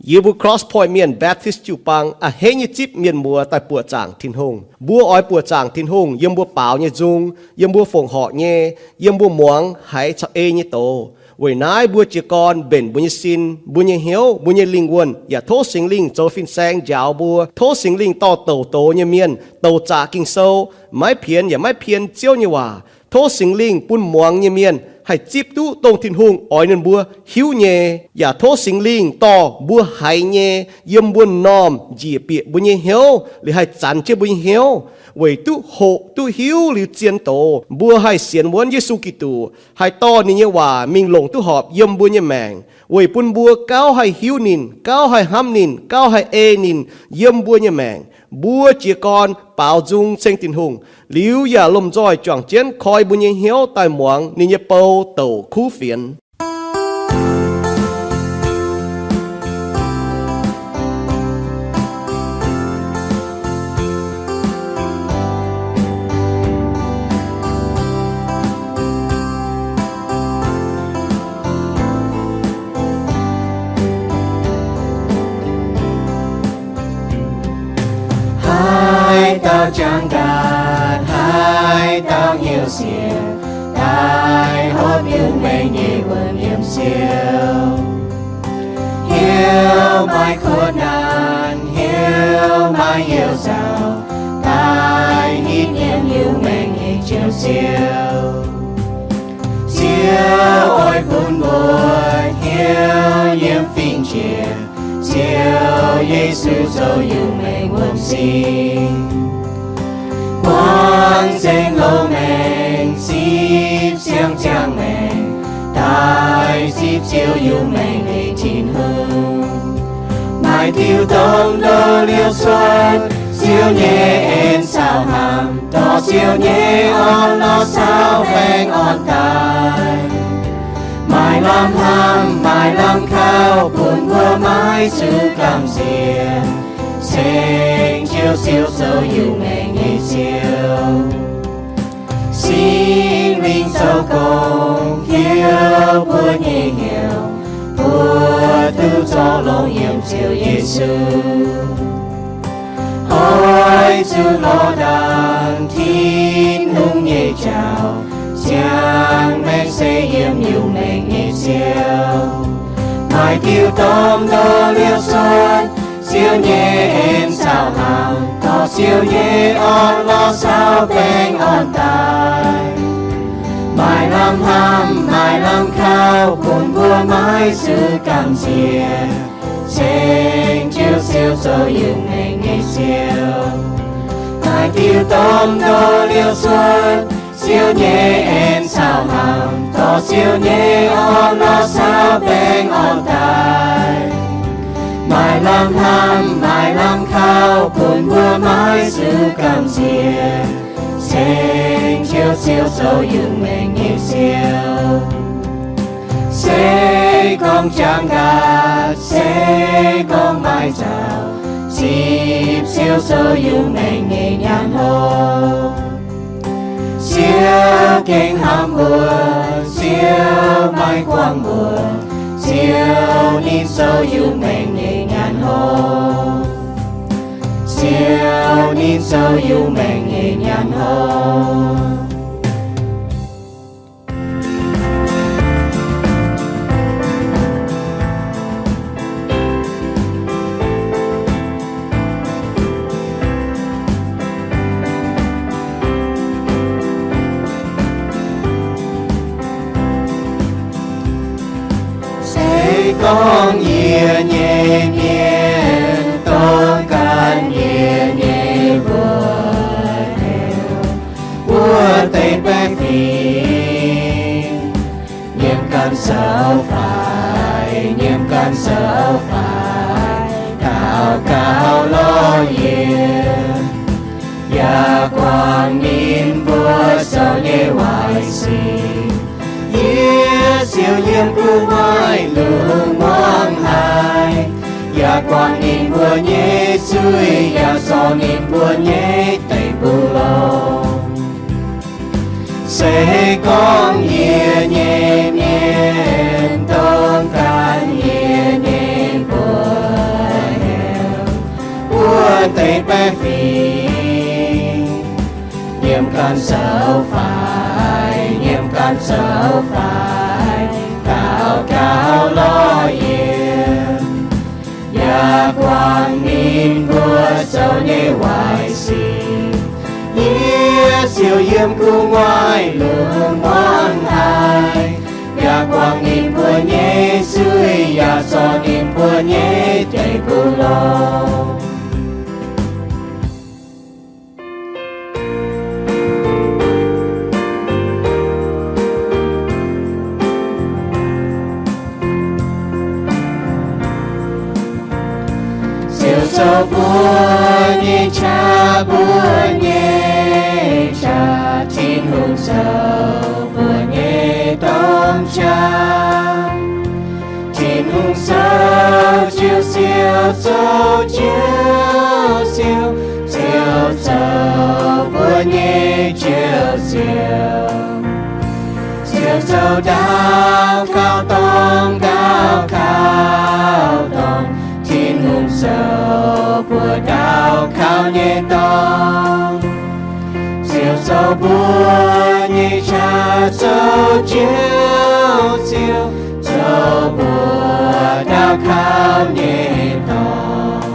Yie mbuo Cross Point Mienh Baptist jiu-baang a'hneiv nyei zipv mienh muoz daaih buoqc zaangc Tin-Hungh. Mbuo oix buoqc zaangc Tin-Hungh yiem mbuo baaux nyei nzung, yiem mbuo fongc horc nyei, yiem mbuo muangx haiz caux ei nyei doz. Weic naaiv mbuo jiez gorn mbenc mbuo nyei sin, mbuo nyei hnyouv, mbuo nyei lingh wuonh, yaac tov Singx Lingh zoux fin-saeng njaaux mbuo. Tov Singx Lingh dorh douc doz nyei mienh, douc zaqc Ging-Sou, maiv pienx yaac maiv pien Ziouv nyei waac. Tov Singx Lingh bun muangx nyei mienh haih zipv duqv dongh Tin-Hungh oix ninh mbuo hiuv nyei, yaac tov Singx Lingh dorh mbuo haiz nyei yiem mbuo m'normh njiec bieqc mbuo nyei hnyouv, liuz haih zanx jienv mbuo nyei hnyouv, weic duqv hoqc duqv hiuv liuz zien doz, mbuo haih sienx wuonv Yesu Giduc, haih dorh ninh nyei waac mingh longc duqv horpc yiem mbuo nyei maengc, weic bun mbuo gauh haih hiuv ninh, gauh haih hnamv ninh, gauh haih ei ninh yiem mbuo nyei maengc. Mbuo jiez gorn baaux nzung ceng Tin-Hungh, liuz yaac lomh nzoih juangc jienv koi mbuo nyei hnyouv daaih muangx ninh nyei bou douc kuv fienx. Haaix dauh jangx ndaatc, haaix dauh hnyouv siec, daaih hopv Iu-Mengh nyei wuonh yiem Ziouv. Hnyouv maaih kuotv naanc, hnyouv maaih hnyouv nzauh, daaih hitv yiem Iu-Mengh nyei Ziouv Ziouv. Ziouv oix bun mbuo hnyouv yiem fingx jiex, Ziouv Yesu zoux Iu-Mengh wuom-sing. Buangv nzengc loz-maengc, zipv siang-ziangh maengc, daaih zipv Ziouv Iu-Mengh nyei Tin-Hungh. Maaih diuh domh ndoh liouh cuotv, Ziouv nyei en caux hnamv, dorh Ziouv nyei orn-lorqc caux baengh orn daaih. Maaih lamh hnamv, maaih lamh kaux, bun mbuo maiv zuqc gamh nziex, ceng Ziouv, Ziouv zoux Iu-Mengh nyei Ziouv. Singx Lingh zoux gong fiou mbuo nyei hnyouv, mbuo duqv zorc longx yiem Ziouv Yesu. Oix zuqc lorz ndaangc Tin-Hungh nyei jauv, ziangh maengx se yiem Iu-Mengh nyei Ziouv. Maaih diuh domh ndoh liouh cuotv, Ziouv nyei en caux hnamv, dorh Ziouv nyei orn-lorqc caux baengh orn daaih. Maaih lamh hnamv, maaih lamh kaux, bun mbuo maiv zuqc gamh nziex, ceng Ziouv, Ziouv zoux Iu-Mengh nyei Ziouv. Maaih diuh domh ndoh liouh cuotv, Ziouv nyei en caux hnamv, dorh Ziouv nyei orn-lorqc caux baengh orn daaih. Maaih lamh hnamv, maaih lamh kaux, bun mbuo maiv zuqc gamh nziex, ceng Ziouv, Ziouv zoux Iu-Mengh nyei Ziouv. Se gorngv jangx ndaatc, se gorngv maaih nzauh, zipv Ziouv zoux Iu-Mengh nyei nyaanh hlo. Ziouv gengh hnamv mbuo, Ziouv maiv guangc mbuo, Ziouv ninh zoux Iu-Mengh nyei nyaanh hlo. Ziouv ninh zoux Iu-Mengh nyei nyaanh hlo. Se gorngv yie nyei mienh dongh ganh yie nyei mbuox heuc, wuov deix baeqv fingx, nyiemc ganh zoux faix, nyiemc ganh zoux faix, daux gaux lorz yie, yaac guangc ninh mbuo zoux nyei waaic sic. Yie ziouc yiem gu'nguaaic lungh muangx haic, yaac guangc ninh mbuo nyei zuiz, yaac zorc ninh mbuo nyei deic-bung longx. Se gorngv yie nyei mienh dongh ganh yie nyei mbuox deix baeqv fingx, nyiemc ganh zoux faix, nyiemc ganh zoux faix, gauh gauh lorz yienx. Yaac guangc ninh mbuo zoux nyei waaic sic. Yie ziouc yiem gu'nguaaic lungh muangx haic, yaac guangc ninh mbuo nyei zuiz, yaac zorc ninh mbuo nyei deic-bung lorh. Ziouv zoux mbuo nyei qaqv, mbuo nyei qaqv. Tin-Hungh zoux mbuo nyei domh qaqv. Tin-Hungh zoux Ziouv, Ziouv zoux Ziouv, Ziouv, Ziouv zoux mbuo nyei Ziouv, Ziouv. Ziouv zoux ndau kauv dorngh, ndau kauv dorngh. Tin-Hungh zoux mbuo ndau kauv nyei dorngh. Ziouv zoux mbuo nyei qaqv, zoux Ziouv, Ziouv zoux mbuo ndau kauv nyei dorngh.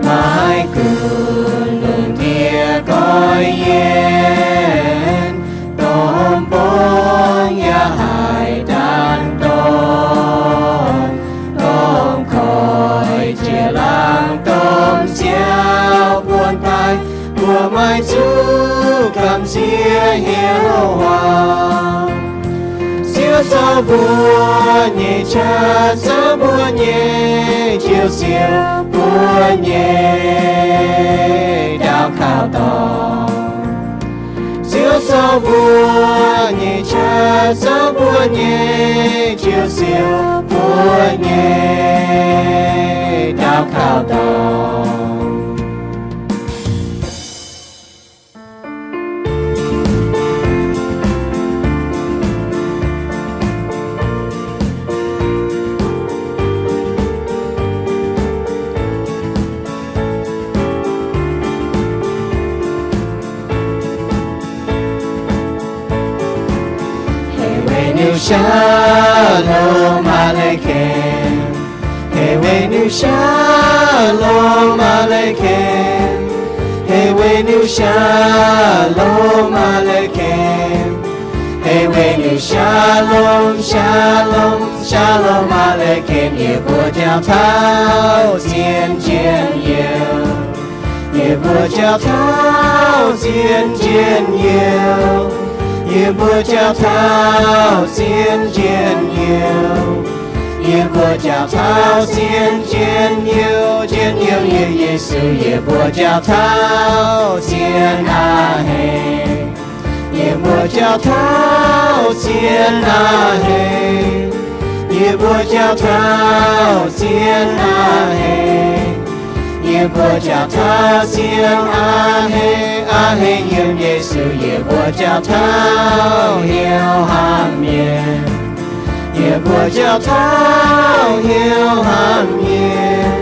Maiv gunv lungh ndiev goiv yienx, domh mbong yaac haih daanh ndorm, domh koiv jiex laangz, domh siauv buonv daaih, mbuo maiv zuqc gamh nziex hnyouv waac. Ziouv zoux mbuo nyei qaqv, zoux mbuo nyei Ziouv, Ziouv mbuo nyei ndau kauv dorngh. Ziouv zoux mbuo nyei qaqv, zoux mbuo nyei Ziouv, Ziouv mbuo nyei ndau kauv dorngh. Heh weic Nuqv Shalom Aleichem. Heh weic Nuqv Shalom Aleichem. Heh weic Nuqv Shalom Aleichem. Heh weic Nuqv Shalom, Shalom, Shalom Aleichem. Yie mbuo jauv taux zien njien youh. Yie mbuo jauv taux zien njien youh. Yie mbuo jauv taux zien njien youh. Yie mbuo jauv taux zien njien youh, njien youh nyei Yesu. Yie mbuo jauv taux zien a'hneiv. Yie mbuo jauv taux zien a'hneiv. Yie mbuo jauv taux zien a'hneiv. Yie mbuo jauv taux zien a'hneiv, a'hneiv yiem Yesu. Yie mbuo jauv taux hnyouv hnamv mienh. Yie mbuo jauv taux hnyouv hnamv mienh.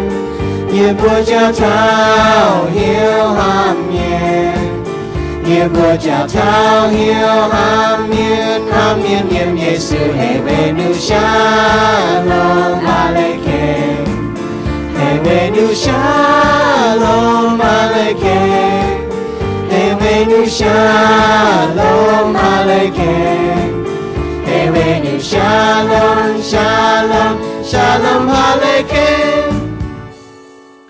Yie mbuo jauv taux hnyouv hnamv mienh. Yie mbuo jauv taux hnyouv hnamv mienh, hnamv mienh yiem Yesu. Heh weic Nuqv Shalom Aleichem. Heh weic Nuqv Shalom Aleichem. Heh weic Nuqv Shalom Aleichem. Heh weic Nuqv Shalom, Shalom, Shalom Aleichem.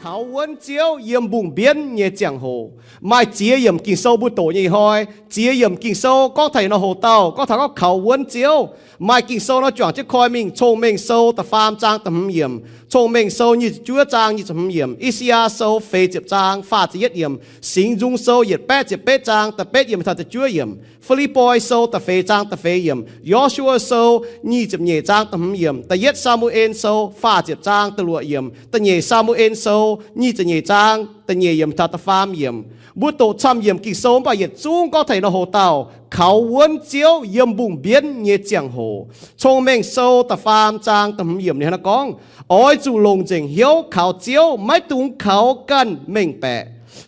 Kaux wuonv Ziouv yiem mbungh mbienv nyei ziangh hoc. Maaih ziex yiemc Ging-Sou mbuo doqc nyei ih hnoi. Ziex yiemc Ging-Sou gorngv taux ih hnoi hoc dauh, gorngv taux gorngv kaux wuonv Ziouv. Maaih Ging-Sou nor juangc jienv koi mingh Cong-Mengh Sou da'faam zaang da'hmz yiemc, Cong-Mengh Sou nyic ziepc juov zaang nyic ziepc hmz yiemc, I^saa^yaa Sou feix ziepc zaang faah ziepc yietv yiemc, Singx Nzung Sou yietc baeqv ziepc betv zaang da'betv yiemc taux da'juov yiemc, Fi^lipv^poi Sou da'feix zaang da'feix yiemc, Yo^su^waa Sou nyic ziepc nyeic zaang da'hmz yiemc, da'yietv Saa^mu^en Sou faah ziepc zaang da'luoqc yiemc, da'nyeic Saa^mu^en Sou nyic ziepc nyeic zaang da'nyeic yiemc taux da'faam yiemc. Mbuo doqc camv-yiemc Ging-Sou mv baac yietc zungv gorngv taux nor hoc dauh kaux wuonv Ziouv yiem mbungh mbienv nyei ziangh hoc. Cong-Mengh Sou da'faam zaang da'hmz yiemc ninh hnangv naaiv gorngv, oix zuqc longc nzengc hnyouv kaux Ziouv, maiv dungx kaux ganh mengh baeqc.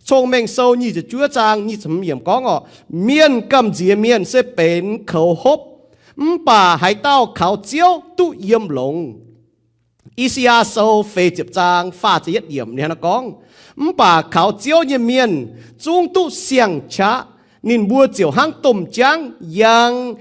Cong-Mengh Sou nyic ziepc juov zaang nyic ziepc hmz yiemc gorngv orqc, mienh gamh nziex mienh se benx koux hopv, mv baac haaix dauh kaux Ziouv duqv yiem longx. I^saa^yaa Sou feix ziepc zaang faah ziepc yietv yiemc ninh hnangv naaiv gorngv, mv baac kaux Ziouv nyei mienh zungv duqv siang-qaqv. Ninh mbuo ziouc hnangv domh jaangv yangh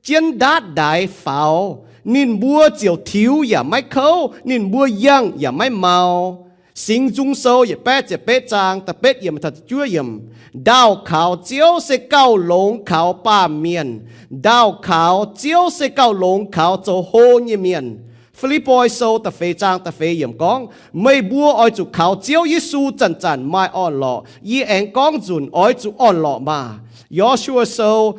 jienv ndaatv ndaix faaux. Ninh mbuo ziouc tiux yaac maiv kouv, ninh mbuo yangh yaac maiv mau. Singx Nzung Sou yietc baeqv ziepc betv zaang da'betv yiemc taux da'juov yiemc, ndaauh kaux Ziouv se gauh longx kaux baamh mienh. Ndaauh kaux Ziouv se gauh longx kaux zoux hlo nyei mienh. Fi^lipv^poi Sou da'feix zaang da'feix yiemc gorngv, meih mbuo oix zuqc kaux Ziouv Yesu zanc-zanc maaih orn-lorqc. Yie aengx gorngv nzunc, oix zuqc orn-lorqc maah! Yo^su^waa Sou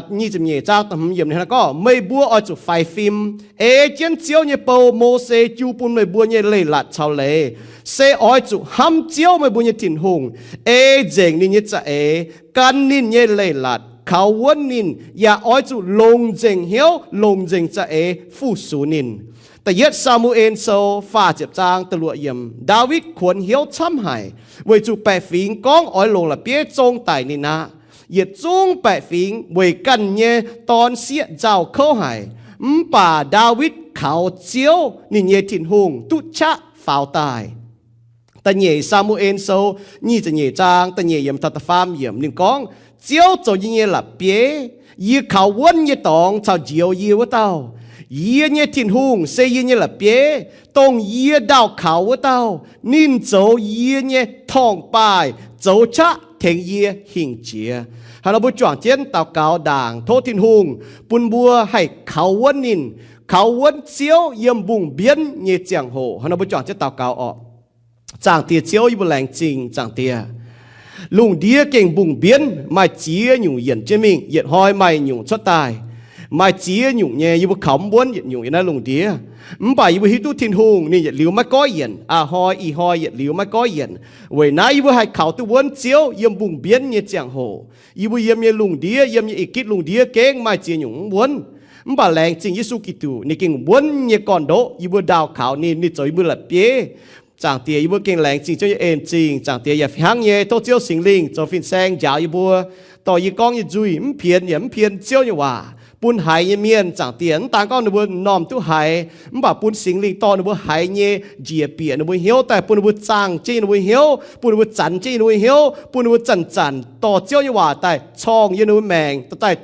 nyic ziepc nyeic zaang da'hmz yiemc ninh hnangv naaiv gorngv, meih mbuo oix zuqc faix fim, ei jienv Ziouv nyei bou, Mose, jiu bun meih mbuo nyei leiz-latc caux leiz. Se oix zuqc hnamv Ziouv, meih mbuo nyei Tin-Hungh, ei nzengc ninh nyei za'eix, gan ninh nyei leiz-latc, kaux wuonv ninh, yaac oix zuqc longc nzengc hnyouv, longc nzengc za'eix fu-sux ninh. Da'yietv Saa^mu^en Sou faah ziepc zaang da'luoqc yiemc, Ndaawitv kuonx hnyouv camv haic, weic zuqc baeqc fingx gorngv oix longc la'bieiv zong daic ninh aqv. Yietc zungv baeqc fingx weic ganh nyei dorn sieqv nzauh kouv haic, mv baac Ndaawitv kaux Ziouv, ninh nyei Tin-Hungh, duqv qaqv faaux daaih. Da'nyeic Saa^mu^en Sou nyic ziepc nyeic zaang da'nyeic yiemc taux da'faam yiemc ninh gorngv, Ziouv zoux yie nyei la'bieiv, yie kaux wuonv nyei dorngx caux njoux yie wuov dauh. Yie nyei Tin-Hungh se yie nyei la'bieiv, dongh yie ndaauh kaux wuov dauh. Ninh zoux yie nyei torngv-baaih, zoux qaqv tengx yie hingh jiex. Hnangv nor mbuo juangc jienv daux gaux ndaangc, tov Tin-Hungh bun mbuo haih kaux wuonv ninh, kaux wuonv Ziouv yiem mbungh mbienv nyei ziangh hoc. Hnangv nor mbuo juangc jienv daux gaux orqc. Zaangc Diex Ziouv, yie mbuo laengz zingh Zaangc Diex. Lungh ndiev gengh mbungh mbienv, maaih ziex nyungc yienc jienv mingh, yietc hnoi maaih nyungc cuotv daaih. Maaih ziex nyungc nyei, yie mbuo kaux mv wuonv yietc nyungc yiem naaiv lungh ndiev. Mv baac yie mbuo hiuv duqv Tin-Hungh ninh yietc liuz maiv goiv yienc, a'hnoi ih hnoi yietc liuz maiv goiv yienc. Weic naaiv yie mbuo haih kaux duqv wuonv Ziouv yiem mbungh mbienv nyei ziangh hoc. Yie mbuo yiem nyei lungh ndiev, yiem nyei ih gitv lungh ndiev gengh maaih ziex nyungc mv wuonv. Mv baac laengz zingh Yesu Giduc, ninh gengh wuonv nyei gorn-ndoqv, yie mbuo ndaauh kaux ninh, ninh zoux yie mbuo la'bieiv. Zaangc Diex, yie mbuo gengh laengz zingh Ziouv nyei en-zingh. Zaangc Diex, yaac hnangv nyei tov Ziouv Singx Lingh zoux fin-saeng njaaux yie mbuo. Dorh yie gorngv nyei nzuih mv pienx yaac mv pien Ziouv nyei waac bun haiz nyei mienh. Zaangc Diex, mv daan gorngv ninh mbuo m'normh duqv haiz, mv baac bun Singx Lingh dorh ninh mbuo haiz nyei njiec bieqc ninh mbuo hnyouv daaih, bun ninh mbuo zaangh jienv ninh mbuo hnyouv, bun ninh mbuo zanc jienv ninh mbuo hnyouv, bun ninh mbuo zanc-zanc dorh Ziouv nyei waac daaih corngh yiem ninh mbuo maengc, daaih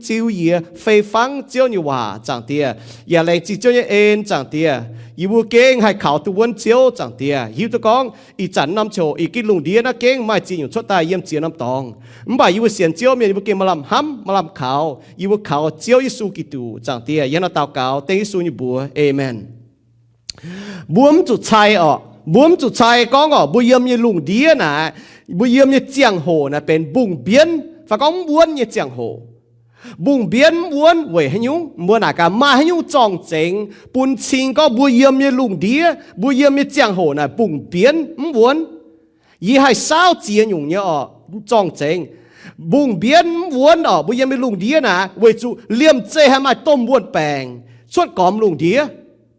ziux yiez fei fangv Ziouv nyei waac. Zaangc Diex, yaac laengz zingh Ziouv nyei en. Zaangc Diex, yie mbuo gengh haih kaux duqv wuonv Ziouv. Zaangc Diex, hiuv duqv gorngv ih zanc norm ziouc ih gitv lungh ndiev naaiv gengh maaih ziex nyungc cuotv daaih yiem ziex norm dorngx. Mv baac yie mbuo sienx Ziouv mienh yie mbuo gengh maaih lamh hnamv, maaih lamh kaux. Yie mbuo kaux Ziouv Yesu Giduc. Zaangc Diex, yie hnangv naaiv daux gaux dengv Yesu nyei mbuox, aamen. Mbuo mv zuqc cai orqc. Mbuo mv zuqc cai gorngv orqc, mbuo yiem nyei lungh ndiev naaic, mbuo yiem nyei ziangh hoc naaic benx mbungh mbienv fai gorngv mv wuonv nyei ziangh hoc. Mbungh mbienv mv wuonv weic haaix nyungc? Mbuo naaic gaax, maaih haaix nyungc zorng-zengx bun cing gorngv mbuo yiem nyei lungh ndiev, mbuo yiem nyei ziangh hoc naaic mbungh mbienv mv wuonv? Yie haih saauv ziex nyungc nyei orqc, zorng-zengx. Mbungh mbienv mv wuonv orqc, mbuo yiem nyei lungh ndiev naaic weic zuqc liemh zeih haih maaih domh wuon-baengc cuotv gormx lungh ndiev,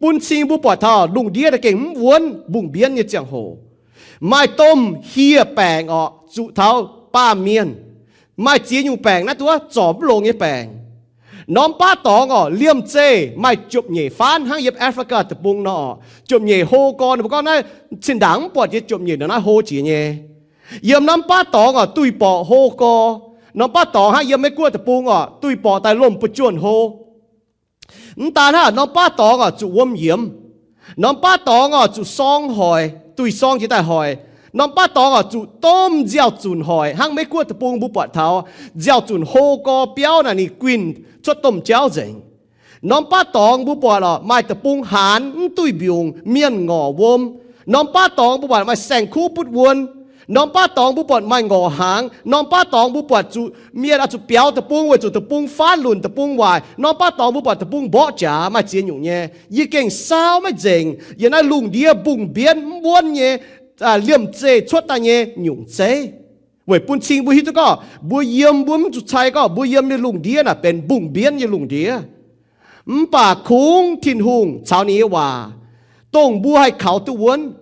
bun cing mbuo buatc taux lungh ndiev naaic gengh mv wuonv mbungh mbienv nyei ziangh hoc. Maaih domh hieh baengc orqc, zuqc taux baamh mienh. Maaih ziex nyungc baengc naaiv duqv zorc mv longx nyei baengc. Norm baav dorngx orqc, liemh zeih maaih jopv-nyeic faanv hnangv yiem Africa deic-bung nor orqc, jopv-nyeic hlo gorx, ninh mbuo gorngv naaiv zinh ndaangc mv buatc jiex jopv-nyeic nor naaiv hlo jiex nyei. Yiem norm baav dorngx orqc, duih borqc hlo gorx. Norm baav dorngx hnangv yiem Meiv-Guoqv deic-bung orqc, duih borqc daaih lomh buoz juonh hlo. Mv daan hnangv, norm baav dorngx orqc zuqc wuom yiemx. Norm baav dorngx orqc zuqc sorng hoic, duih sorng jiex daaih hoic. Norm baav dorngx orqc zuqc domh nziaaux-zunc hoic, hnangv Meiv-Guoqv deic-bung mbuo buatc taux nziaaux-zunc hlo gorx biauv naaic ninh guinh cuotv domh jauv nzengc. Norm baav dorngx mbuo buatc orqc maaih deic-bung haanz mv duih mbiungc, mienh ngorc wuom. Norm baav dorngx mbuo buatc maaih saeng-kuv butv wuon. Norm baav dorngx mbuo buatc maaih ngorc hnaangx. Norm baav dorngx mbuo buatc zuqc mienh oix zuqc biaux deic-bung weic zuqc deic-bung faanv lunc, deic-bung waaic. Norm baav dorngx mbuo buatc deic-bung mborqv jaax, maaih ziex nyungc nyei. Yie gengh saauv maiv nzengc yiem naaiv lungh ndiev mbungh mbienv mv wuonv nyei liemh zeih cuotv daaih nyei nyungc zeiv, weic bun cing mbuo hiuv duqv gorngv mbuo yiem mbuo mv zuqc cai gorngv mbuo yiem nyei lungh ndiev naaic benx mbungh mbienv nyei lungh ndiev. Mv baac kungx Tin-Hungh caux ninh nyei waac, dongh mbuo haih kaux duqv wuonv.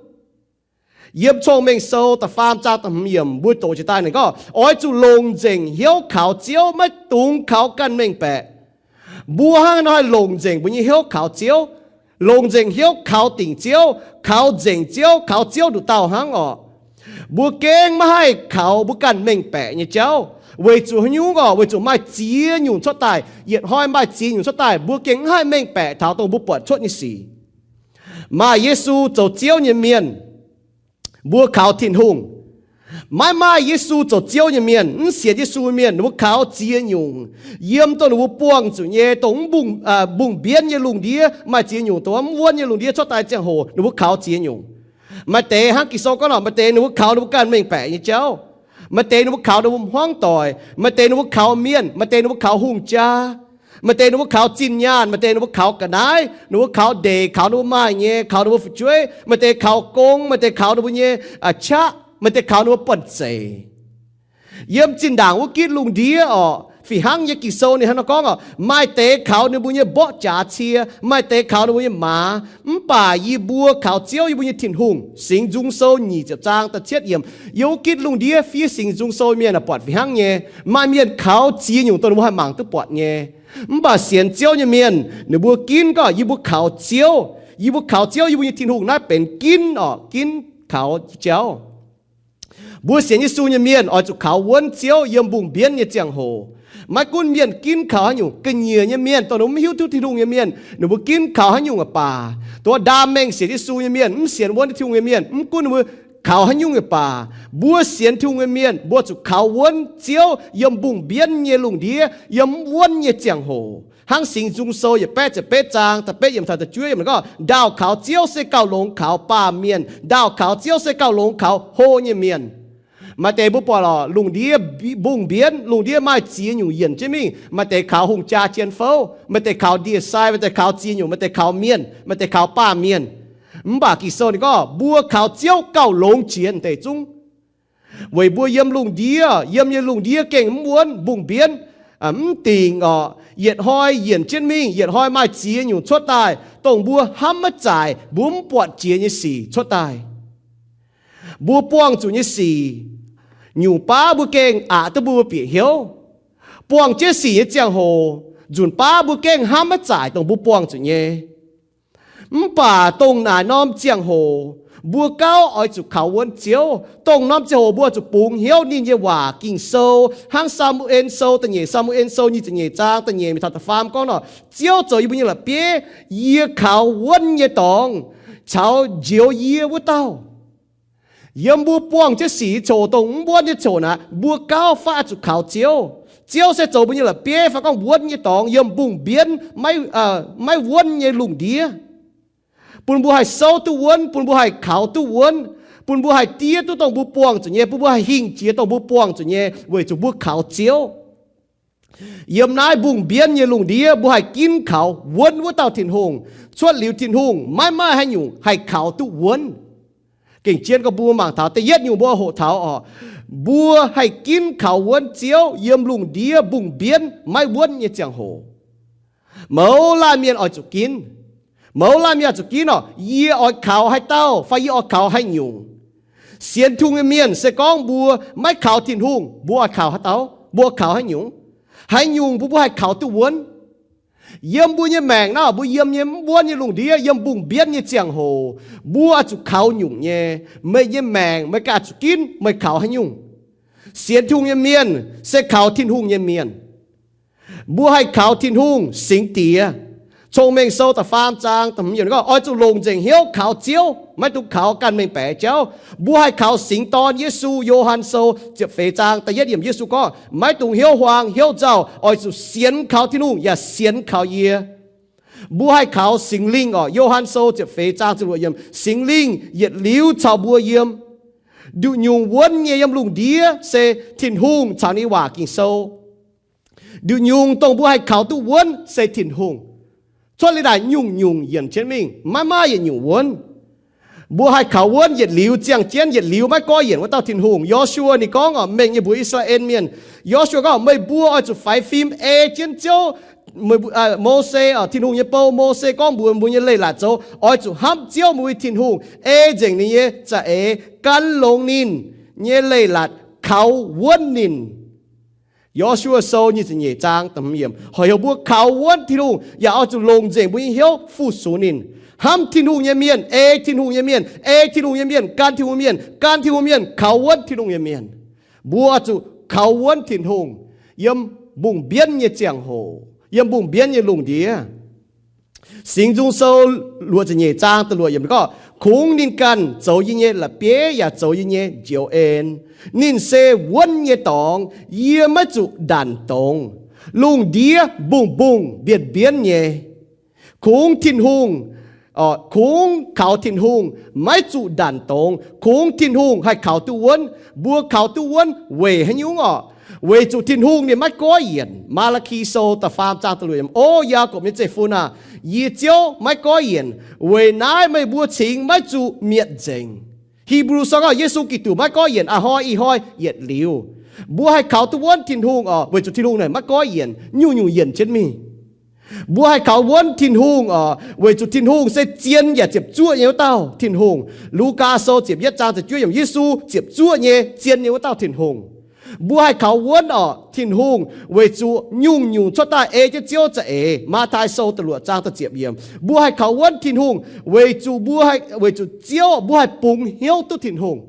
Yiem Cong-Mengh Sou da'faam zaang da'hmz yiemc mbuo doqc jiez daaih ninh gorngv, oix zuqc longc nzengc hnyouv kaux Ziouv, maiv dungx kaux ganh mengh baeqc. Mbuo hnangv haaix nor haih longc nzengc mbuo nyei hnyouv kaux Ziouv, longc nzengc hnyouv kaux dingc Ziouv, kaux nzengc Ziouv, kaux Ziouv nduqc dauh hnangv orqc? Mbuo gengh maiv haih kaux mbuo ganh mengh baeqc nyei jauv. Weic zuqc haaix nyungc orqc? Weic zuqc maaih ziex nyungc cuotv daaih. Yietc hnoi maaih ziex nyungc cuotv daaih, mbuo gengh maiv haih mengh baeqc taux dongh mbuo buatc cuotv nyei sic. Maaih Yesu zoux Ziouv nyei mienh, mbuo kaux Tin-Hungh. Maiv maaih Yesu zoux Ziouv nyei mienh, mv sienx Yesu mienh, ninh mbuo kaux ziex nyungc. Yiem dongh ninh mbuo buangh zuqc nyei dongh mbungh mbienv nyei lungh ndiev, maaih ziex nyungc dongh mv wuonv nyei lungh ndiev cuotv daaih ziangh hoc ninh mbuo kaux ziex nyungc. Maaih deix hnangv Ging-Sou gorngv nor, maaih deix ninh mbuo kaux ninh mbuo ganh mengh baeqc nyei jauv. Maaih deix ninh mbuo kaux ninh mbuo hmuangv doic. Maaih deix ninh mbuo kaux mienh. Maaih deix ninh mbuo kaux hungh jaa. Maaih deix ninh mbuo kaux zinh nyaanh. Maaih deix ninh mbuo kaux ga'naaiv. Ninh mbuo kaux ndeic, kaux ninh mbuo maaih nyei, kaux ninh mbuo fu'jueiv. Maaih deix kaux gong, maaih deix kaux ninh mbuo nyei qaqv, maaih deix kaux ninh mbuo buonv-zeic. Yiem zinh ndaangc wuov gitv lungh ndiev orqc, fih hnangv nyei Ging-Sou ninh hnangv nor gorngv orqc, maaih deix kaux ninh mbuo nyei mborqv jaax cie, maaih deix kaux ninh mbuo nyei maaz. Mv baac yie mbuo kaux Ziouv, yie mbuo nyei Tin-Hungh. Singx Nzung Sou nyic ziepc zaang da'cietv yiemc, yiem wuov gitv lungh ndiev fiev Singx Nzung Sou mienh aah, buatc fih hnangv nyei. Maaih mienh kaux ziex nyungc dongh ninh mbuo haih mangc duqv buatc nyei. Mv baac sienx Ziouv nyei mienh, ninh mbuo ginv gorngv, yie mbuo kaux Ziouv, yie mbuo kaux Ziouv, yie mbuo nyei Tin-Hungh naaiv benx ginv orqc, ginv kaux jauv. Mbuo sienx Yesu nyei mienh oix zuqc kaux wuonv Ziouv yiem mbungh mbienv nyei ziangh hoc. Maiv gunv mienh ginv kaux haaix nyungc, ga'nyiec nyei mienh, dongh ninh mbuo mv hiuv duqv Tin-Hungh nyei mienh, ninh mbuo ginv kaux haaix nyungc aah baac, dongh ndaam mengh sienx Yesu nyei mienh, mv sienx wuonv Tin-Hungh nyei mienh, mv gunv ninh mbuo kaux haaix nyungc aah baac, mbuo sienx Tin-Hungh nyei mienh mbuo zuqc kaux wuonv Ziouv yiem mbungh mbienv nyei lungh ndiev, yiem mv wuonv nyei ziangh hoc. Hnangv Singx Nzung Sou yietc baeqv ziepc betv zaang da'betv yiemc taux da'juov yiemc gorngv, ndaauh kaux Ziouv se gauh longx kaux baamh mienh, ndaauh kaux Ziouv se gauh longx kaux hlo nyei mienh. Maaih deix mbuo buatc lorqc, lungh ndiev mbungh mbienv, lungh ndiev maaih ziex nyungc yienc jienv mingh. Maaih deix kaux hungh jaa jienv fouv, maaih deix kaux ndie-sai, maaih deix kaux ziex nyungc, maaih deix kaux mienh, maaih deix kaux baamh mienh. Mv baac Ging-Sou ninh gorngv mbuo kaux Ziouv gauh longx jiex deix zungv. Weic mbuo yiem lungh ndiev, yiem nyei lungh ndiev gengh mv wuonv, mbungh mbienv, mv dingc orqc, yietc hnoi yienc jienv mingh, yietc hnoi maaih ziex nyungc cuotv daaih, dongh mbuo hnamv maiv zaaic, mbuo mv buatc jiex nyei sic cuotv daaih. Mbuo buangh zuqc nyei sic, nyungc baav mbuo gengh aqc duqv mbuo bieqc hnyouv. Buangh jienv sic nyei ziangh hoc, nzunc baav mbuo gengh hnamv maiv zaaic dongh mbuo buangh zuqc nyei. Mv baac dongh naaic norm ziangh hoc, mbuo gauh oix zuqc kaux wuonv Ziouv. Dongh norm ziangh hoc mbuo zuqc bungx hnyouv ninh nyei waac Ging-Sou, hnangv Saa^mu^en Sou, da'nyeic Saa^mu^en Sou nyic ziepc nyeic zaang da'nyeic mingh taux da'faam gorngv nor, Ziouv zoux yie mbuo nyei la'bieiv, yie kaux wuonv nyei dorngx caux njoux yie wuov dauh. Yiem mbuo buangh jienv sic nyei ziouc, dongh mv wuonv nyei ziouc naaic, mbuo gauh fai oix zuqc kaux Ziouv. Ziouv se zoux mbuo nyei la'bieiv fai gorngv wuonv nyei dorngx yiem mbungh mbienv maiv wuonv nyei lungh ndiev, bun mbuo haih souv duqv wuonv, bun mbuo haih kaux duqv wuonv, bun mbuo haih diev duqv dongh mbuo buangh zuqc nyei, bun mbuo haih hingh jiex dongh mbuo buangh zuqc nyei, weic zuqc mbuo kaux Ziouv. Yiem naaiv mbungh mbienv nyei lungh ndiev mbuo haih ginv kaux wuonv wuov dauh Tin-Hungh. Cuotv liuz Tin-Hungh maiv maaih haaix nyungc haih kaux duqv wuonv. Gengh jien gorngv mbuo mangc taux da'yietv nyungc mbuo hoqc taux orqc, mbuo haih ginv kaux wuonv Ziouv yiem lungh ndiev mbungh mbienv maiv wuonv nyei ziangh hoc. Mouz laanh mienh oix zuqc ginv. Mouz laanh mienh oix zuqc ginv orqc, yie oix kaux haaix dauh fai yie oix kaux haaix nyungc. Sienx Tin-Hungh nyei mienh se gorngv mbuo maiv kaux Tin-Hungh, mbuo oix kaux haaix dauh? Mbuo kaux haaix nyungc? Haaix nyungc mbuo mbuo haih kaux duqv wuonv? Yiem mbuo nyei maengc naaiv, mbuo yiem nyei mv wuonv nyei lungh ndiev, yiem mbungh mbienv nyei ziangh hoc, mbuo oix zuqc kaux nyungc nyei. Meih nyei maengc meih ganh zuqc ginv meih kaux haaix nyungc. Sienx Tin-Hungh nyei mienh se kaux Tin-Hungh nyei mienh. Mbuo haih kaux Tin-Hungh Singx Diex. Cong-Mengh Sou da'faam zaang da'hmz yiemc gorngv, oix zuqc longc nzengc hnyouv kaux Ziouv, maiv dungx kaux ganh mengh baeqc jauv. Mbuo haih kaux Singx Dorn Yesu. Yo^han Sou ziepc feix zaang da'yietv yiemc Yesu gorngv, maiv dungx hnyouv huaang hnyouv nzauh, oix zuqc sienx kaux Tin-Hungh yaac sienx kaux yie. Mbuo haih kaux Singx Lingh orqc. Yo^han Sou ziepc feix zaang ziepc luoqc yiemc, Singx Lingh yietc liuz caux mbuo yiem. Nduqc nyungc wuonv nyei yiem lungh ndiev se Tin-Hungh caux ninh waac Ging-Sou. Nduqc nyungc dongh mbuo haih kaux duqv wuonv se Tin-Hungh. Cuotv liuz naaic nyungc-nyungc yienc jienv mingh, maiv maaih yietc nyungc wuonv. Mbuo haih kaux wuonv yietc liuz, ziangh jienv yietc liuz maiv goiv yienc wuov dauh Tin-Hungh. Yo^su^waa ninh gorngv orqc, mengh nyei mbuox I^saa^laa^en Mienh, Yo^su^waa gorngv, meih mbuo oix zuqc faix fim ei jienv Ziouv, Mose, Tin-Hungh nyei bou Mose gorngv mbuox mbuo nyei leiz-latc zoux, oix zuqc hnamv Ziouv meih mbuo Tin-Hungh, ei nzengc ninh nyei za'eix, gan longx ninh nyei leiz-latc, kaux wuonv ninh. Yo^su^waa Sou nyic ziepc nyeic zaang, heuc mbuo kaux wuonv Tin-Hungh yaac oix zuqc longc nzengc mbuo nyei hnyouv fu-sux ninh. Hnamv Tin-Hungh nyei mienh ei Tin-Hungh nyei mienh, ei Tin-Hungh nyei mienh gan Tin-Hungh mienh, gan Tin-Hungh mienh kaux wuonv Tin-Hungh nyei mienh. Mbuo oix zuqc kaux wuonv Tin-Hungh yiem mbungh mbienv nyei ziangh hoc, yiem mbungh mbienv nyei lungh ndiev. Singx Nzung Sou luoqc ziepc nyeic zaang da'luoqc yiemc gorngv, kungx ninh ganh zoux yie nyei la'bieiv yaac zoux yie nyei njoux en. Ninh se wuonv nyei dorngx, yie maiv zuqc ndanc dongz. Lungh ndiev mbungh-mbungh mbienv-mbienv nyei. Kungx Tin-Hungh, kungx kaux Tin-Hungh maiv zuqc ndanc dongz. Kungx Tin-Hungh haih kaux duqv wuonv. Mbuo kaux duqv wuonv weic haaix nyungc orqc? Weic zuqc Tin-Hungh ninh maiv goiv yienc. Maa^laa^ki Sou da'faam zaang da'luoqc yiemc, O Yaakopv nyei zeiv-fun aah! Yie Ziouv maiv goiv yienc. Weic naaiv meih mbuo cingx maiv zuqc mietc nzengc. Hipv^lu Sou gorngv Yesu Giduc maiv goiv yienc, a'hnoi, ih hnoi, yietc liuz. Mbuo haih kaux duqv wuonv Tin-Hungh orqc? Weic zuqc Tin-Hungh naaic maiv goiv yienc, nyungc-nyungc yienc jienv mingh. Mbuo haih kaux wuonv Tin-Hungh orqc? Weic zuqc Tin-Hungh se zien yaac ziepc zuoqv nyei wuov dauh Tin-Hungh. Lugaa Sou ziepc yietv zaang ziepc juov yiemc, Yesu ziepc zuoqv nyei, zien nyei wuov dauh Tin-Hungh. Mbuo haih kaux wuonv orqc Tin-Hungh weic zuqc nyungc-nyungc cuotv daaih ei jienv Ziouv za'eix. Matv^tai Sou da'luoqc zaang da'ziepc yiemc. Mbuo haih kaux wuonv Tin-Hungh weic zuqc mbuo, weic zuqc Ziouv, mbuo haih bungx hnyouv duqv Tin-Hungh.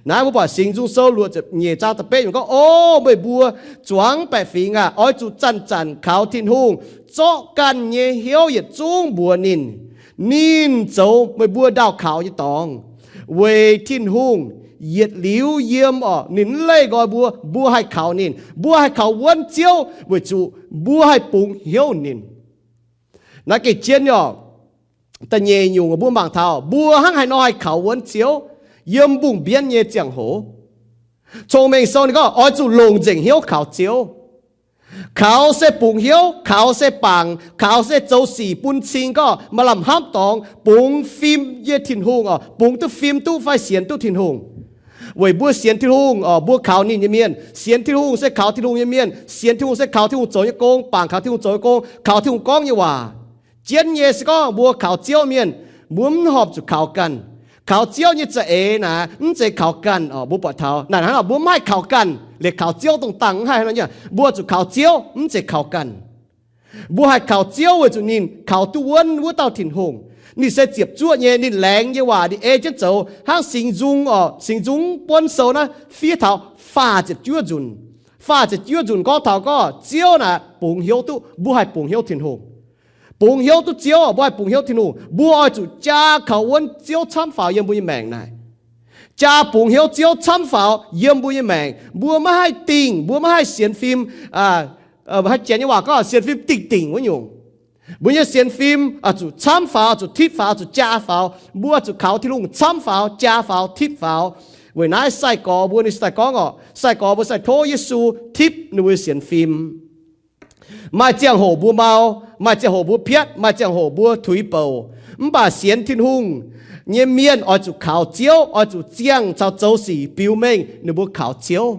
Naaiv mbuo buatc Singx Nzung Sou luoqc ziepc nyeic zaang da'betv yiemc gorngv, O meih mbuo zuangx baeqc fingx aah! Oix zuqc zanc-zanc kaux Tin-Hungh, zorqv ganh nyei hnyouv yietc zungv mbuox ninh. Ninh zoux meih mbuo ndaauh kaux nyei dorngx. Weic Tin-Hungh yietc liuz yiem orqc, ninh mv leih nqoi mbuo, mbuo haih kaux ninh. Mbuo haih kaux wuonv Ziouv weic zuqc mbuo haih bungx hnyouv ninh. Naaiv gengh zien nyei orqc. Da'nyeic nyungc mbuo mangc taux mbuo hnangv haaix nor haih kaux wuonv Ziouv yiem mbungh mbienv nyei ziangh hoc. Cong-Mengh Sou ninh gorngv oix zuqc longc nzengc hnyouv kaux Ziouv. Kaux se bungx hnyouv, kaux se bangc, kaux se zoux sic bun cing gorngv maaih lamh hnamv dorngx, bungx fim nyei Tin-Hungh orqc, bungx duqv fim duqv fai sienx duqv Tin-Hungh. Weic mbuo sienx Tin-Hungh orqc, mbuo kaux ninh nyei mienh. Sienx Tin-Hungh se kaux Tin-Hungh nyei mienh. Sienx Tin-Hungh se kaux Tin-Hungh zoux nyei gong, bangc kaux Tin-Hungh zoux nyei gong, kaux Tin-Hungh gorngv nyei waac. Jienv nyei se gorngv mbuo kaux Ziouv mienh, mbuo mv horpc zuqc kaux ganh. Kaux Ziouv nyei za'eix naaic mv zeiz kaux ganh orqc. Mbuo buatc taux naaic hnangv orqc, mbuo mv haih kaux ganh. Liuz kaux Ziouv dongh dangh mv haih nor, mbuo zuqc kaux Ziouv, mv zeiz kaux ganh. Mbuo haih kaux Ziouv weic zuqc ninh kaux duqv wuonv wuov dauh Tin-Hungh. Ninh se ziepc zuoqv nyei, ninh laengz nyei waac ninh ei jienv zoux. Hnangv Singx Nzung orqc, Singx Nzung buonv sou naaiv fiev taux faah ziepc juov nzunc. Faah ziepc juov nzunc gorngv taux gorngv Ziouv naaic bungx hnyouv duqv, mbuo haih bungx hnyouv Tin-Hungh. Bungx hnyouv duqv Ziouv, mbuo haih bungx hnyouv Tin-Hungh. Mbuo oix zuqc jaa kaux wuonv Ziouv camv faaux yiem mbuo nyei maengc naaic. Jaa bungx hnyouv Ziouv camv faaux yiem mbuo nyei maengc. Mbuo maiv haih dingh, mbuo maiv haih sienx fim, haih janx nyei waac gorngv sienx fim dingh-dingh wuov nyungc. Mbuo nyei sienx fim zuqc camv faaux, zuqc tipv faaux, zuqc jaa faaux. Mbuo zuqc kaux Tin-Hungh camv faaux, jaa faaux, tipv faaux. Weic naaiv sai-gorx mbuo ninh sai-gorx orqc, sai-gorx mbuo sai tov Yesu tipv ninh mbuo sienx fim. Maaih ziangh hoc mbuo mau, maaih ziangh hoc mbuo piatv, maaih ziangh hoc mbuo tuix bouc. Mv baac sienx Tin-Hungh nyei mienh oix zuqc kaux Ziouv, oix zuqc ziangh caux zoux sic biux mengh ninh mbuo kaux Ziouv.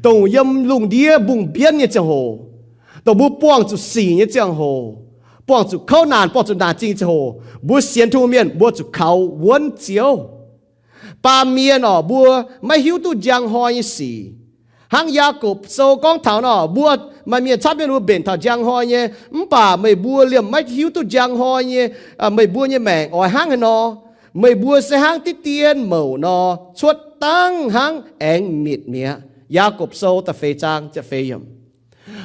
Dongh yiem lungh ndiev mbungh mbienv nyei ziangh hoc, dongh mbuo buangh zuqc sic nyei ziangh hoc, buangh zuqc kouv naanc, buangh zuqc naanc zingh nyei ziangh hoc, mbuo sienx Tin-Hungh mienh mbuo zuqc kaux wuonv Ziouv. Baamh mienh orqc, mbuo maiv hiuv duqv njang hnoi nyei sic. Hnangv Yaakopv Sou gorngv taux nor, mbuo maaih mienh camv mienh mbuo mbenc taux njang hnoi nyei, mv baac meih mbuo liemh maiv hiuv duqv njang hnoi nyei, meih mbuo nyei maengc oix hnangv haaix nor. Meih mbuo se hnangv diqv dien mouc nor, cuotv dangh hnangv aengx mitc mi'aqv. Yaakopv Sou da'feix zaang ziepc feix yiemc.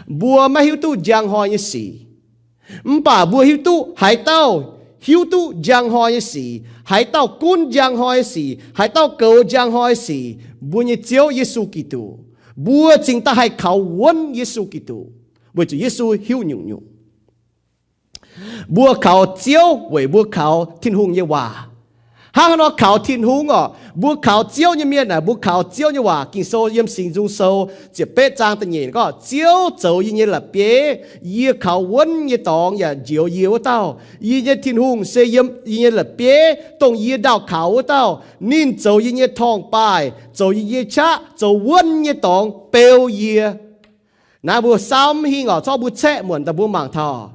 Mbuo maiv hiuv duqv njang hnoi nyei sic, mv baac mbuo hiuv duqv haaix dauh hiuv duqv njang hnoi nyei sic, haaix dauh gunv njang hnoi nyei sic, haaix dauh goux njang hnoi nyei sic, mbuo nyei Ziouv Yesu Giduc. Mbuo cingx daaih haih kaux wuonv Yesu Giduc, weic zuqc Yesu hiuv nyungc-nyungc. Mbuo kaux Ziouv weic mbuo kaux Tin-Hungh nyei waac. Hnangv haaix nor kaux Tin-Hungh orqc? Mbuo kaux Ziouv nyei mienh naaic, mbuo kaux Ziouv nyei waac. Ging-Sou yiem Singx Nzung Sou ziepc betv zaang da'nyeic gorngv, Ziouv zoux yie nyei la'bieiv, yie kaux wuonv nyei dorngx yaac njoux yie wuov dauh. Yie nyei Tin-Hungh se yiem yie nyei la'bieiv, dongh yie ndaauh kaux wuov dauh. Ninh zoux yie nyei torngv-baaih, zoux yie nyei qaqv, zoux wuonv nyei dorngx beu yie. Naaiv mbuo saauv mv hingh orqc, corc mbuo caeqv muonc daaih mbuo mangc taux,